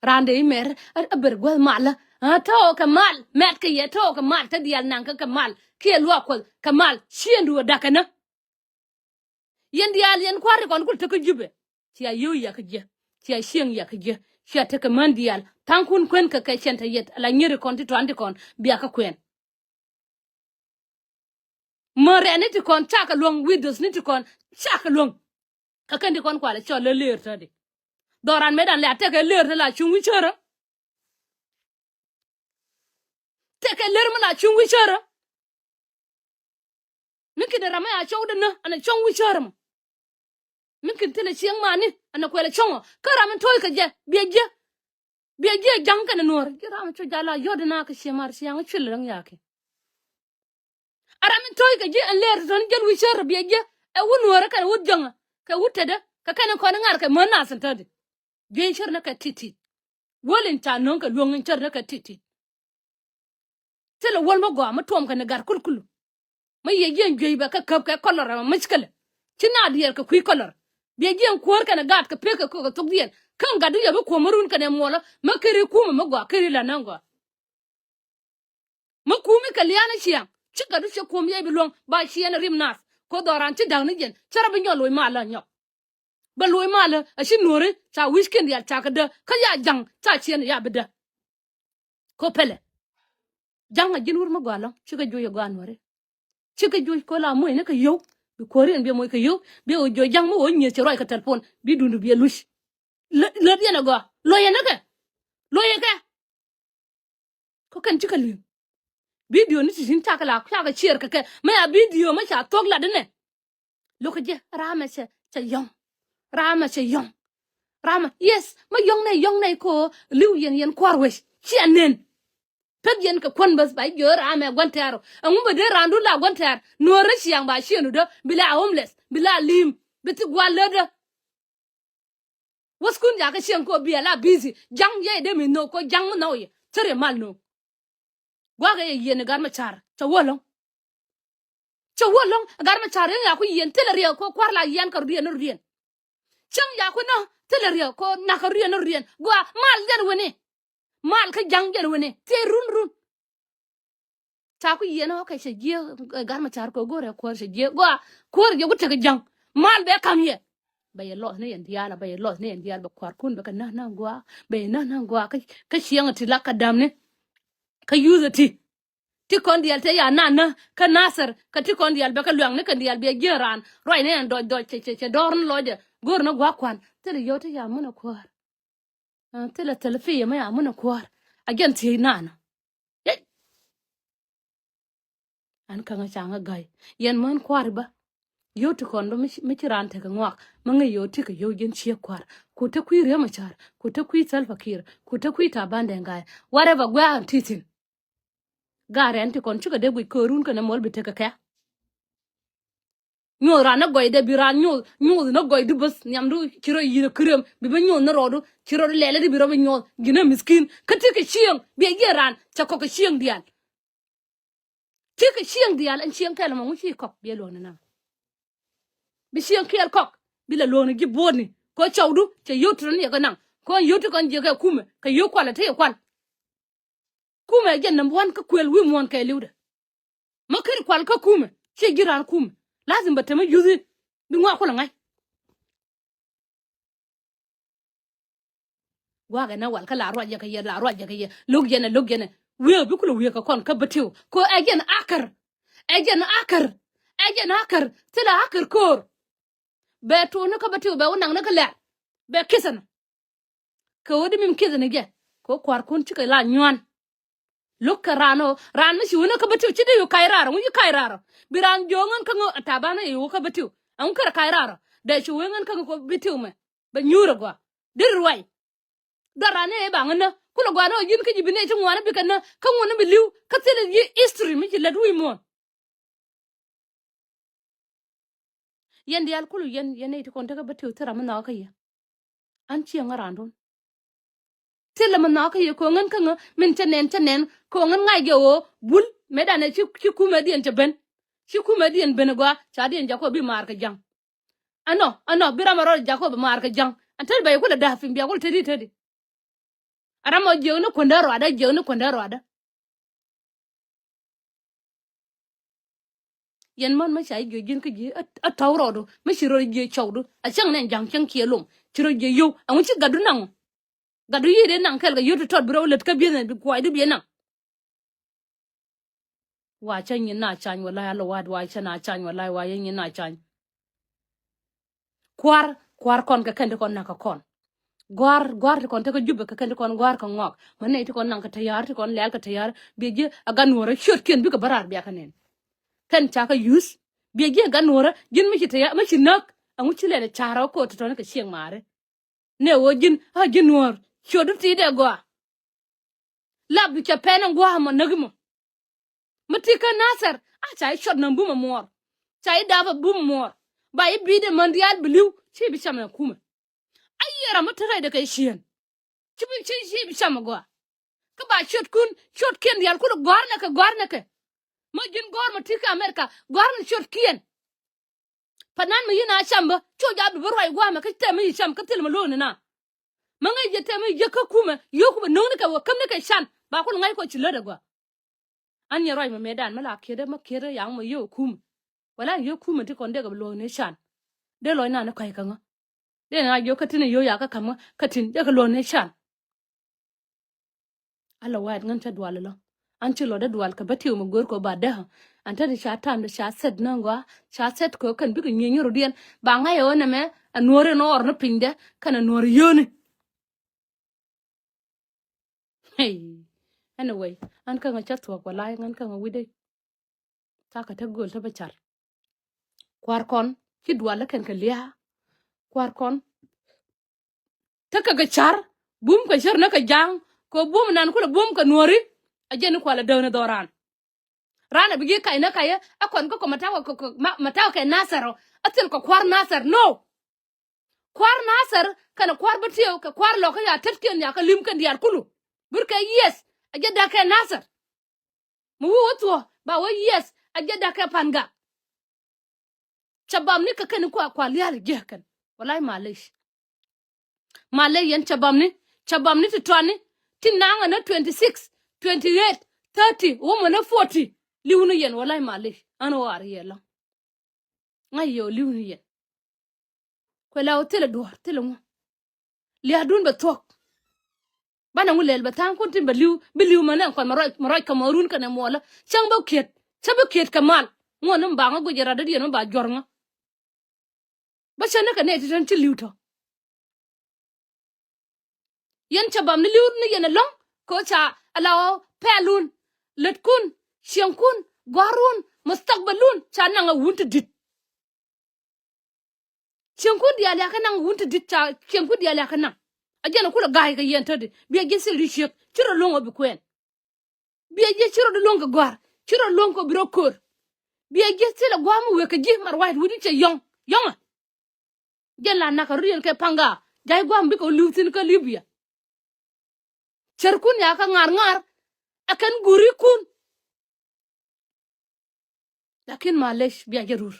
Raan dee imɛr a ber guäth malä. Aa tɔɔk kɛ mal mɛt kɛ yɛ tɔɔk kɛ mal te diaal naŋ kä kɛ mal kiɛ luaak kuɔth kɛ mal ciëndu a da̱kɛ nä. Yɛn diaal yɛn kua̱r ti kɔn kul tekä Jubɛ. Cia yio̱w yakä jiɛ cia cieŋ yakä jiɛ. Cia tekɛ män diaal tha̱a̱ŋkun kuɛn kɛ kɛ cɛn te yɛt ala nyeri kɔn ti tɔ̱a̱n ti kɔn bia kä kuɛn. Män rɛɛt ni ti kɔn cakɛ luäŋ widoth ni ti kɔn cakɛ luäŋ. Kä kɛn ti kɔn kualɛ cɔl lä leer tädi. Dhɔran metdan lɛ a tekɛ leer te la cuŋ wi̱cärä. Tekɛ leer mi la cuŋ wi̱cärä. Mi kidɛ ram mi a cɔwdɛ nä ɛn a cɔŋ wi̱cärä mɔ. Mi kin thilɛ cieŋ mani ɛn a kuɛlɛ cɔŋɔ kä ram mi to̱o̱c kɛ jɛ biɛ jiɛ. Biɛ jiɛ ja̱ŋ kɛnɛ nuɔ̱ɔ̱r ji̱ ram mi cu jala yɔ̱t ɛn a kɛ ciɛ mar ciaŋ cuil rɛŋ yakɛ. A ram in to̱o̱c kɛ ji̱ ɛn leer ti tɔ̱ni jäl wi̱c cär rɔ biɛ ji̱ ɛ wut nuɔ̱ɔ̱rä kɛnɛ wut jäŋä kɛ wut tetdä kɛ kɛn in kɔn in ŋa̱r kɛ män nath in tätdi. Ji̱ in cär ni kɛ ti̱ti̱. Wäl in ca nöŋ kɛ luäŋ in cär ni kɛ ti̱ti̱. Thilɛ wäl mi gɔaa mi tuɔm kɛn in gat kulkulu. Mi yiɛ jiɛn juey bɛ kɛ käp kɛ kɔlɔr ɛmɛ mickilɛ. Ci na diɛɛr kɛ kui̱ kɔlɔr. Biɛ jiɛn kuäär kɛn in gaat kɛ pek kɛ kök kɛ thokdiɛn kä in gatdu yɛ bi kuɔ̱m mi run kɛn in muɔlä mi keri kumɛ mi gɔaa keri la̱t ni in gɔaa. Mi kuumi kɛ lia̱a̱n ni ciaŋ ci gatdu cɛ kuɔ̱m yɛy bi luäŋ ba ciɛɛn rim naath. Ko̱ dhɔran ci da̱k ni jiɛn cä rɔ bi nyɔl loc malä nyɔk. Bɛ loc malä a ci nuɔ̱ɔ̱ri ca wi̱ckiɛn diaal ca kɛ dä kä ya ja̱ŋ ca ciɛɛn ya bi dä. Ko̱ pɛlɛ ja̱ŋ a ji̱n wur mi gɔaa lɔ̱ŋ cikɛ juɔc a gɔaa nuɔ̱ɔ̱ri. Cikɛ juɔc ko̱ la moc ni kɛ yio̱w. Bi kuääri ɛn biɛ moc kɛ yio̱w, biɛ wä jiɔ ja̱ŋ mi wä nyieth cɛ ruac kɛ tɛlpon, bi duundu biɛ luc. Lät, lät yɛn ɛ gɔaa. Lo̱c yɛn ɛ kɛ. Lo̱c yɛn kɛ. Kä kɛn cikɛ li̱em. Bidio ni ti̱ti̱n cakɛ la cakɛ ciɛɛr kɛ kɛ. Mɛ ya bidio mɛ ca thuɔ̱k lat inɛ. Lo̱kɛ jɛ, raamɛ cɛ, cɛ yɔ̱ŋ. Raamɛ cɛ yɔ̱ŋ. Raamɛ, yes, mɛ yɔ̱ŋ nɛ, yɔ̱ŋ nɛ ko li̱w yɛn, yɛn kua̱r wec. Ciɛ nɛn. Pek yɛn kɛ kuän bäth ba jiö raamɛ gua̱n tɛ̈r ɔ. Ɛŋu bɛ dee raandun la gua̱n tɛ̈r. Nuɔ̱ɔ̱rä ciaŋ ba ciɛn udä. Bi la homeless. Bi la li̱i̱m. Bi thi gua̱n lätdä. Wäthkun jakä cieŋ kɛ ɣöö bia la busy. Ja̱ŋ yɛ dee mi nhök kɛ ɣöö ja̱ŋ mi nhɔk yɛ. Cä riɛ mal nhök. Gua̱a̱kɛ yɛ yieen ɛ Gat Macar. Cɛ wä lo̱ŋ. Cɛ wä lo̱ŋ ɛ Gat Macar yɛn ya ku yieen thilɛ riɛk kɛ ɣöö kua̱r la yiɛn kɛ rɔ̱diɛn ni rɔ̱diɛn. Cäŋ ya ku nä thilɛ riɛk kɛ ɣöö nak kɛ rɔ̱diɛn ni rɔ̱diɛn. Gɔaa mal jɛn wini. Mal kä ja̱ŋ jɛn wini. Thiec run run. Ca ku yieen ɣɔ̱kɛ cɛ jiɛ, eh, Gat Macar kɛ ɣöö go̱rɛ kuäär cɛ jiɛ. Gɔaa kuäär jɛ ku tekɛ ja̱ŋ. Mal bɛ ka̱m yɛ. Bɛ yɛ lɔth ni yɛn diaal, bɛ yɛ lɔth ni yɛn diaal, bɛ kua̱rkun bɛ kɛ näk näk gɔaa. Bɛ yɛ näk näk gɔaa kä, kä cieŋ ti la kä da̱mni. Kä yuth ti. Ti kɔn diaal te ya nan näk kä Nathɛr, kä ti kɔn diaal bɛ kɛ luaŋ ni kɛn diaal bɛ jiɛ raan. Ruac ni yɛn dɔc dɔc cɛ, cɛ, cɛ dɔɔr ni lɔcdɛ. Go̱r ni gua̱a̱k kua̱n. Thilɛ yio̱w te ya mun ɛ kuäär. Ah, thilɛ thilɛ fi yɛ mɛ a mun a kuäär. A jɛn thiec nanɔ. Yey. An käŋä caŋä ga̱y. Yɛn män kua̱r iba. Yio̱w ti kɔn bä mi ci, mi ci raan tekɛ ŋuak. Mä ŋäc yio̱w ti kɛ yio̱w ji̱n ciek kua̱r. Ku te kui̱ Riek Machar. Ku te kui̱ Salva Kiir. Ku te kui̱ Taban Deng Gai. Whatever gua̱a̱ an ti thi̱n. Ga̱a̱r ɛn ti kɔn cikɛ dee guic köörun kɛnɛ muɔl bi tekɛ kɛ. Nyoth raan ni gɔcdɛ bi raan nyoth, nyoth ni gɔcdu bäth nhiamdu ci rɔ yi̱n ɛ kärem bi bä nyoth ni rɔɔdu ci rɔ lɛlɛ di bi rɔ bi nyoth ji̱n ɛ miskin. Kä ti kɛ cieŋ bi ɛ jiɛn raan cɛ kɔk kɛ cieŋ diaal. Ti kɛ cieŋ diaal ɛn cieŋ kɛl ɛmɔ ŋu ci kɔk bi ɛ luɔ̱ŋ ni naŋ. Bi cieŋ kɛl kɔk bi lɛ luɔ̱ŋ ni ji̱ buɔ̱ɔ̱tni kɛ cɔwdu cɛ yio̱w ti rɔ ni yɛ kɛ naŋ kɛ yio̱w ti kɔn jiɛ kɛ kumɛ kɛ yio̱w kual ɛ te yɛ kual. Kumɛ jɛ number one kä kuël wi̱i̱ muɔ̱ɔ̱n kɛɛliwdɛ. Mä ken kual kä kumɛ ciɛ ji̱ raan kumɛ. Lazim bɛ te mä yuthi bi ŋɔak kulɛ ŋa̱c. Gua̱a̱k ɛn ɛ wal kä la ruac yɛ kɛ yɛ la ruac yɛ kɛ yɛ lo̱k yɛn ɛ lo̱k yɛn ɛ. Wiee bi kulɛ wiee kɛ kɔn kä bä tiw kɛ ɛ jɛn akär. Ɛ jɛn akär. Ɛ jɛn akär thilɛ akär ko̱o̱r. Bɛ tuuni kä bä tiw bɛ wä naŋni kä lɛr bɛ kithɛ nɔ. Kɛ ɣöö di mim kiɛth ni jɛ kɛ ɣöö kua̱rkun cikɛ la nyuan. Lo̱k kɛ raan ɣöö raan mi ci wen kä bä tiw ci di yu kac raar ŋu ci kac raar ɔ bi raan jiööŋ ɣän kä ŋö a taban ɛ yu kä bä tiw. Ɛŋu kärɛ kac raar ɔ dee ci wen ɣän kä ŋö kɛ bä tiw mɛ bɛ nyuur ɛ gɔaa. Deri ruac. Dɔr raan ɛ baŋ ɣän nä kulɛ gɔaa ni ɣöö ji̱n kä ji̱ bi nɛy ti ŋuan ɛ bikɛ nä kä ŋun ɛ bi li̱w kä thilɛ yi history mi ci lät wi̱i̱ muɔ̱ɔ̱n. Yɛn diaal kulu yɛn yɛn nɛy ti kɔn tekɛ bä tiw thil ram mi nhɔakä yɛ. An cieŋ ŋä randun. Thilɛ mi nhɔakä yɛ ko̱o̱ŋ ŋän kä ŋä min cä nɛn cä nɛn ko̱o̱ŋ ŋän ŋa̱c jɛ ɣöö bul mëëdan ɛ ci ci kumɛ diɛn cɛ ben. Ci kumɛ diɛn ben ɛ gɔaa ca diɛn jakɔ bi maar kɛ ja̱ŋ. Ɛnɔ ɛnɔ bi ram ɛ rɔɔd jakɔ bi maar kɛ ja̱ŋ. Ɛn tet bɛ yɛ kulɛ da̱a̱ pim bia kulɛ teti teti. A ram ɔ jiök ni kuändä ruadä jiök ni kuändä ruadä. Yɛn män mä ca jiök ji̱n kä ji̱ a tɔ̱w rɔɔdu mä ci rɔ jiök cɔwdu a cäŋ nɛn ja̱ŋ cäŋ ciɛ lom ci rɔ jiök yio̱w ɛŋu ci gatdu naŋ. Gatdu yiëëdɛ naŋ kɛl kɛ yio̱w ti tɔt bi rɔ lät kä bieth nɛ bi kuacdu bi naŋ. Wa cä nyin na cany walay a lɔ wat wa cä na cany walay wa yɛ nyin na cany. Kua̱r kua̱r kɔn kɛ kɛn ti kɔn nak kɛ kɔn. Gua̱r gua̱r ti kɔn tekɛ jupɛ kɛ kɛn ti kɔn gua̱r kɛ ŋɔak mɛ nɛy ti kɔn naŋ kɛ tɛyar ti kɔn lɛl kɛ tɛyar. Biɛ jiɛ a gan nuɔrä ciötkiɛn bikɛ bä raar biakɛ nɛn. Kɛn ca kɛ yuth biɛ jiɛ a gan nuɔrä ji̱n mi ci tɛyar mi ci näk. Ɛŋu ci lɛl ɛ ca̱rä ko̱ tɔ̱tɔ̱ni kɛ cieŋ maari. Nɛ ɣöö ji̱n a ji̱ nuɔ̱ɔ̱r ciötdu ti̱i̱dɛ gɔaa. Lap cɛ pɛn in gua̱a̱ mɔ näk mɔ. Mi ti kä Nathɛr a ca i̱ cuɔt näŋ bumɛ muɔɔr. Ca i̱ dapɛ bumɛ muɔɔr ba i̱ bi̱i̱dɛ män diaal bi li̱w ci bi cam ɛ kumɛ. A yiëë ram mi te rɛydɛ kɛ cieen. Ci bi ci ci bi cam ɛ gɔaa. Kä ba ciötkun ciötkiɛn diaal kulɛ gɔ̱a̱r nɛ kɛ gɔ̱a̱r nɛ kɛ. Mä ji̱n gɔ̱a̱r mɔ ti kä America gɔ̱a̱r nɛ ciötkiɛn. Panan mi yin a cam bä cu ja bi bä ruac guamɛ kä tɛm mi yi cam kä thil mi lo̱o̱ni na. Mä ŋäc jɛ tɛm mi yek kä kumɛ yio̱w ku bɛ no̱o̱ŋni kɛ wä kämni kɛ can ba kul ŋa̱c kɔ ci lät ɛ gɔaa. An yɛ ruac mɛ mëëdan mi la kiɛtdä mä kiɛtdä yaŋ mɛ yio̱w kumɛ. Wala an yio̱w kumɛ ti kɔn dee kɛ bi luɔ̱ɔ̱ni can. Dee lɔc nan ni kɔ̱c kä ŋä. Dee na yio̱w kä tin yio̱w ya kä ka̱m ŋä kä tin dee kɛ luɔ̱ɔ̱ni can. Ala wa̱a̱t ŋän cä dual ilɔ. An ci lɔt dee dual kɛ bä tiw mi go̱o̱r kɛ ba dee. Ɛn tɛni ca tamdɛ ca thɛt näŋ gɔaa, ca thɛt kɛ kɛn bikɛ nyieny rɔdiɛn ba ŋa̱c ɛ ɣän ɛmɛ ɛ nuɔ̱ɔ̱ri ɛn ɣɔr ni pinydɛ kɛnɛ nuɔ̱ɔ̱ri yio̱o̱ni. Hey. Anyway, ɣän käŋä cä thuɔ̱k wä la̱a̱c ɣän käŋä wi̱cdɛ. Takɛ te gööl te bä car. Kua̱r kɔn ci dual lä kɛn kɛ lia̱a̱. Kua̱r kɔn tekɛ kɛ car bum kɛ cär ni kɛ ja̱a̱ŋ kɛ bum nan kulɛ bum kɛ nuɔ̱ri. A jɛn ni kualɛ däk ni dhɔran. Ran a bi ji̱ kac ni kac ɛ kɔn kä kɔ mɛ ta̱wɛ kɛ Nathɛr ɔ a thil kɛ kua̱r Nathɛr no. Kua̱r Nathɛr kɛnɛ kua̱r bä tiɛw kɛ kua̱r lɔkä ya tetkiɛn ya kä li̱m kɛn diaal kulu. Bur kɛ yes a jɛ da̱k kɛ Nathɛr. Mi wi̱i̱ wä thuɔ̱k ba wä yes a jɛ da̱k kɛ Pangak. Cɛ bam ni kɛ kɛn kua kua lia̱a̱l jiɛ kɛn. Walay malec. Malec yɛn cɛ bam ni cɛ bam ni ti tuani ti naŋɛ ni twenty six, twenty eight, thirty wumɛ ni forty. Li̱w ni yɛn walay malec ɣän ɣɔaar yɛ lɔ̱ŋ. Ŋa̱c yɛ ɣä li̱w ni yɛn. Kuɛ la ɣä thilɛ duɔ̱ɔ̱r thilɛ ŋu. Lia̱a̱dun bɛ thuɔ̱k. Banɛ ŋu lɛl bɛ tha̱a̱ŋkun tin bɛ li̱w bi li̱w mɛ nɛn kɔn mɛ ruac kɛ mɔrun kɛnɛ muɔlä. Cäŋ bä kiet cä bä kiet kɛ mal. Ŋuɔ̱n ni baŋä guic rɔ̱t dädiɛn mi ba juɔ̱rŋä. Bä cä ni kɛ nɛy ti tän ci li̱w tɔ. Yɛn cɛ bam ni li̱w ni yɛn ɛlɔ̱ŋ kɛ ɣöö ca ala ɣöö pɛlun lätkun cieŋkun gɔ̱a̱run mustakbalun ca naŋ ɛ wun ti di̱t. Cieŋkun diaal yakä naŋ wun ti di̱t ca cieŋkun diaal yakä naŋ. A jɛn a kulɛ ga̱a̱c kɛ yɛn tätdi bia ji̱ thil di ciek ci rɔ luɔ̱ŋ ɔ bi kuɛɛn. Bia ji̱ ci rɔ di luɔ̱ŋ kɛ gɔ̱a̱r ci rɔ luɔ̱ŋ kɛ bi rɔ ko̱r. Bia ji̱ thil a gua̱a̱m wek kɛ ji̱ mar wa̱a̱c wut in cɛ yɔ̱ŋ yɔ̱ŋä. Jɛn la nakä rut yɛn kɛ Pangak ja̱c gua̱a̱m bikɛ wä li̱w thi̱n kä Libya. Cärkun yakä ŋa̱r ŋa̱r ɛ kɛn guurikun. Lakin malec bia jɛ rur.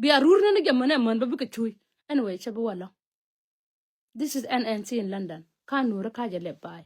Bia rur ni ni jɛ män ɛ män bä bikɛ cuy. Anyway cɛ bi wä lɔ̱ŋ. This is N N C in London. Ka nuɔri ka jɛ lɛp ba̱a̱y.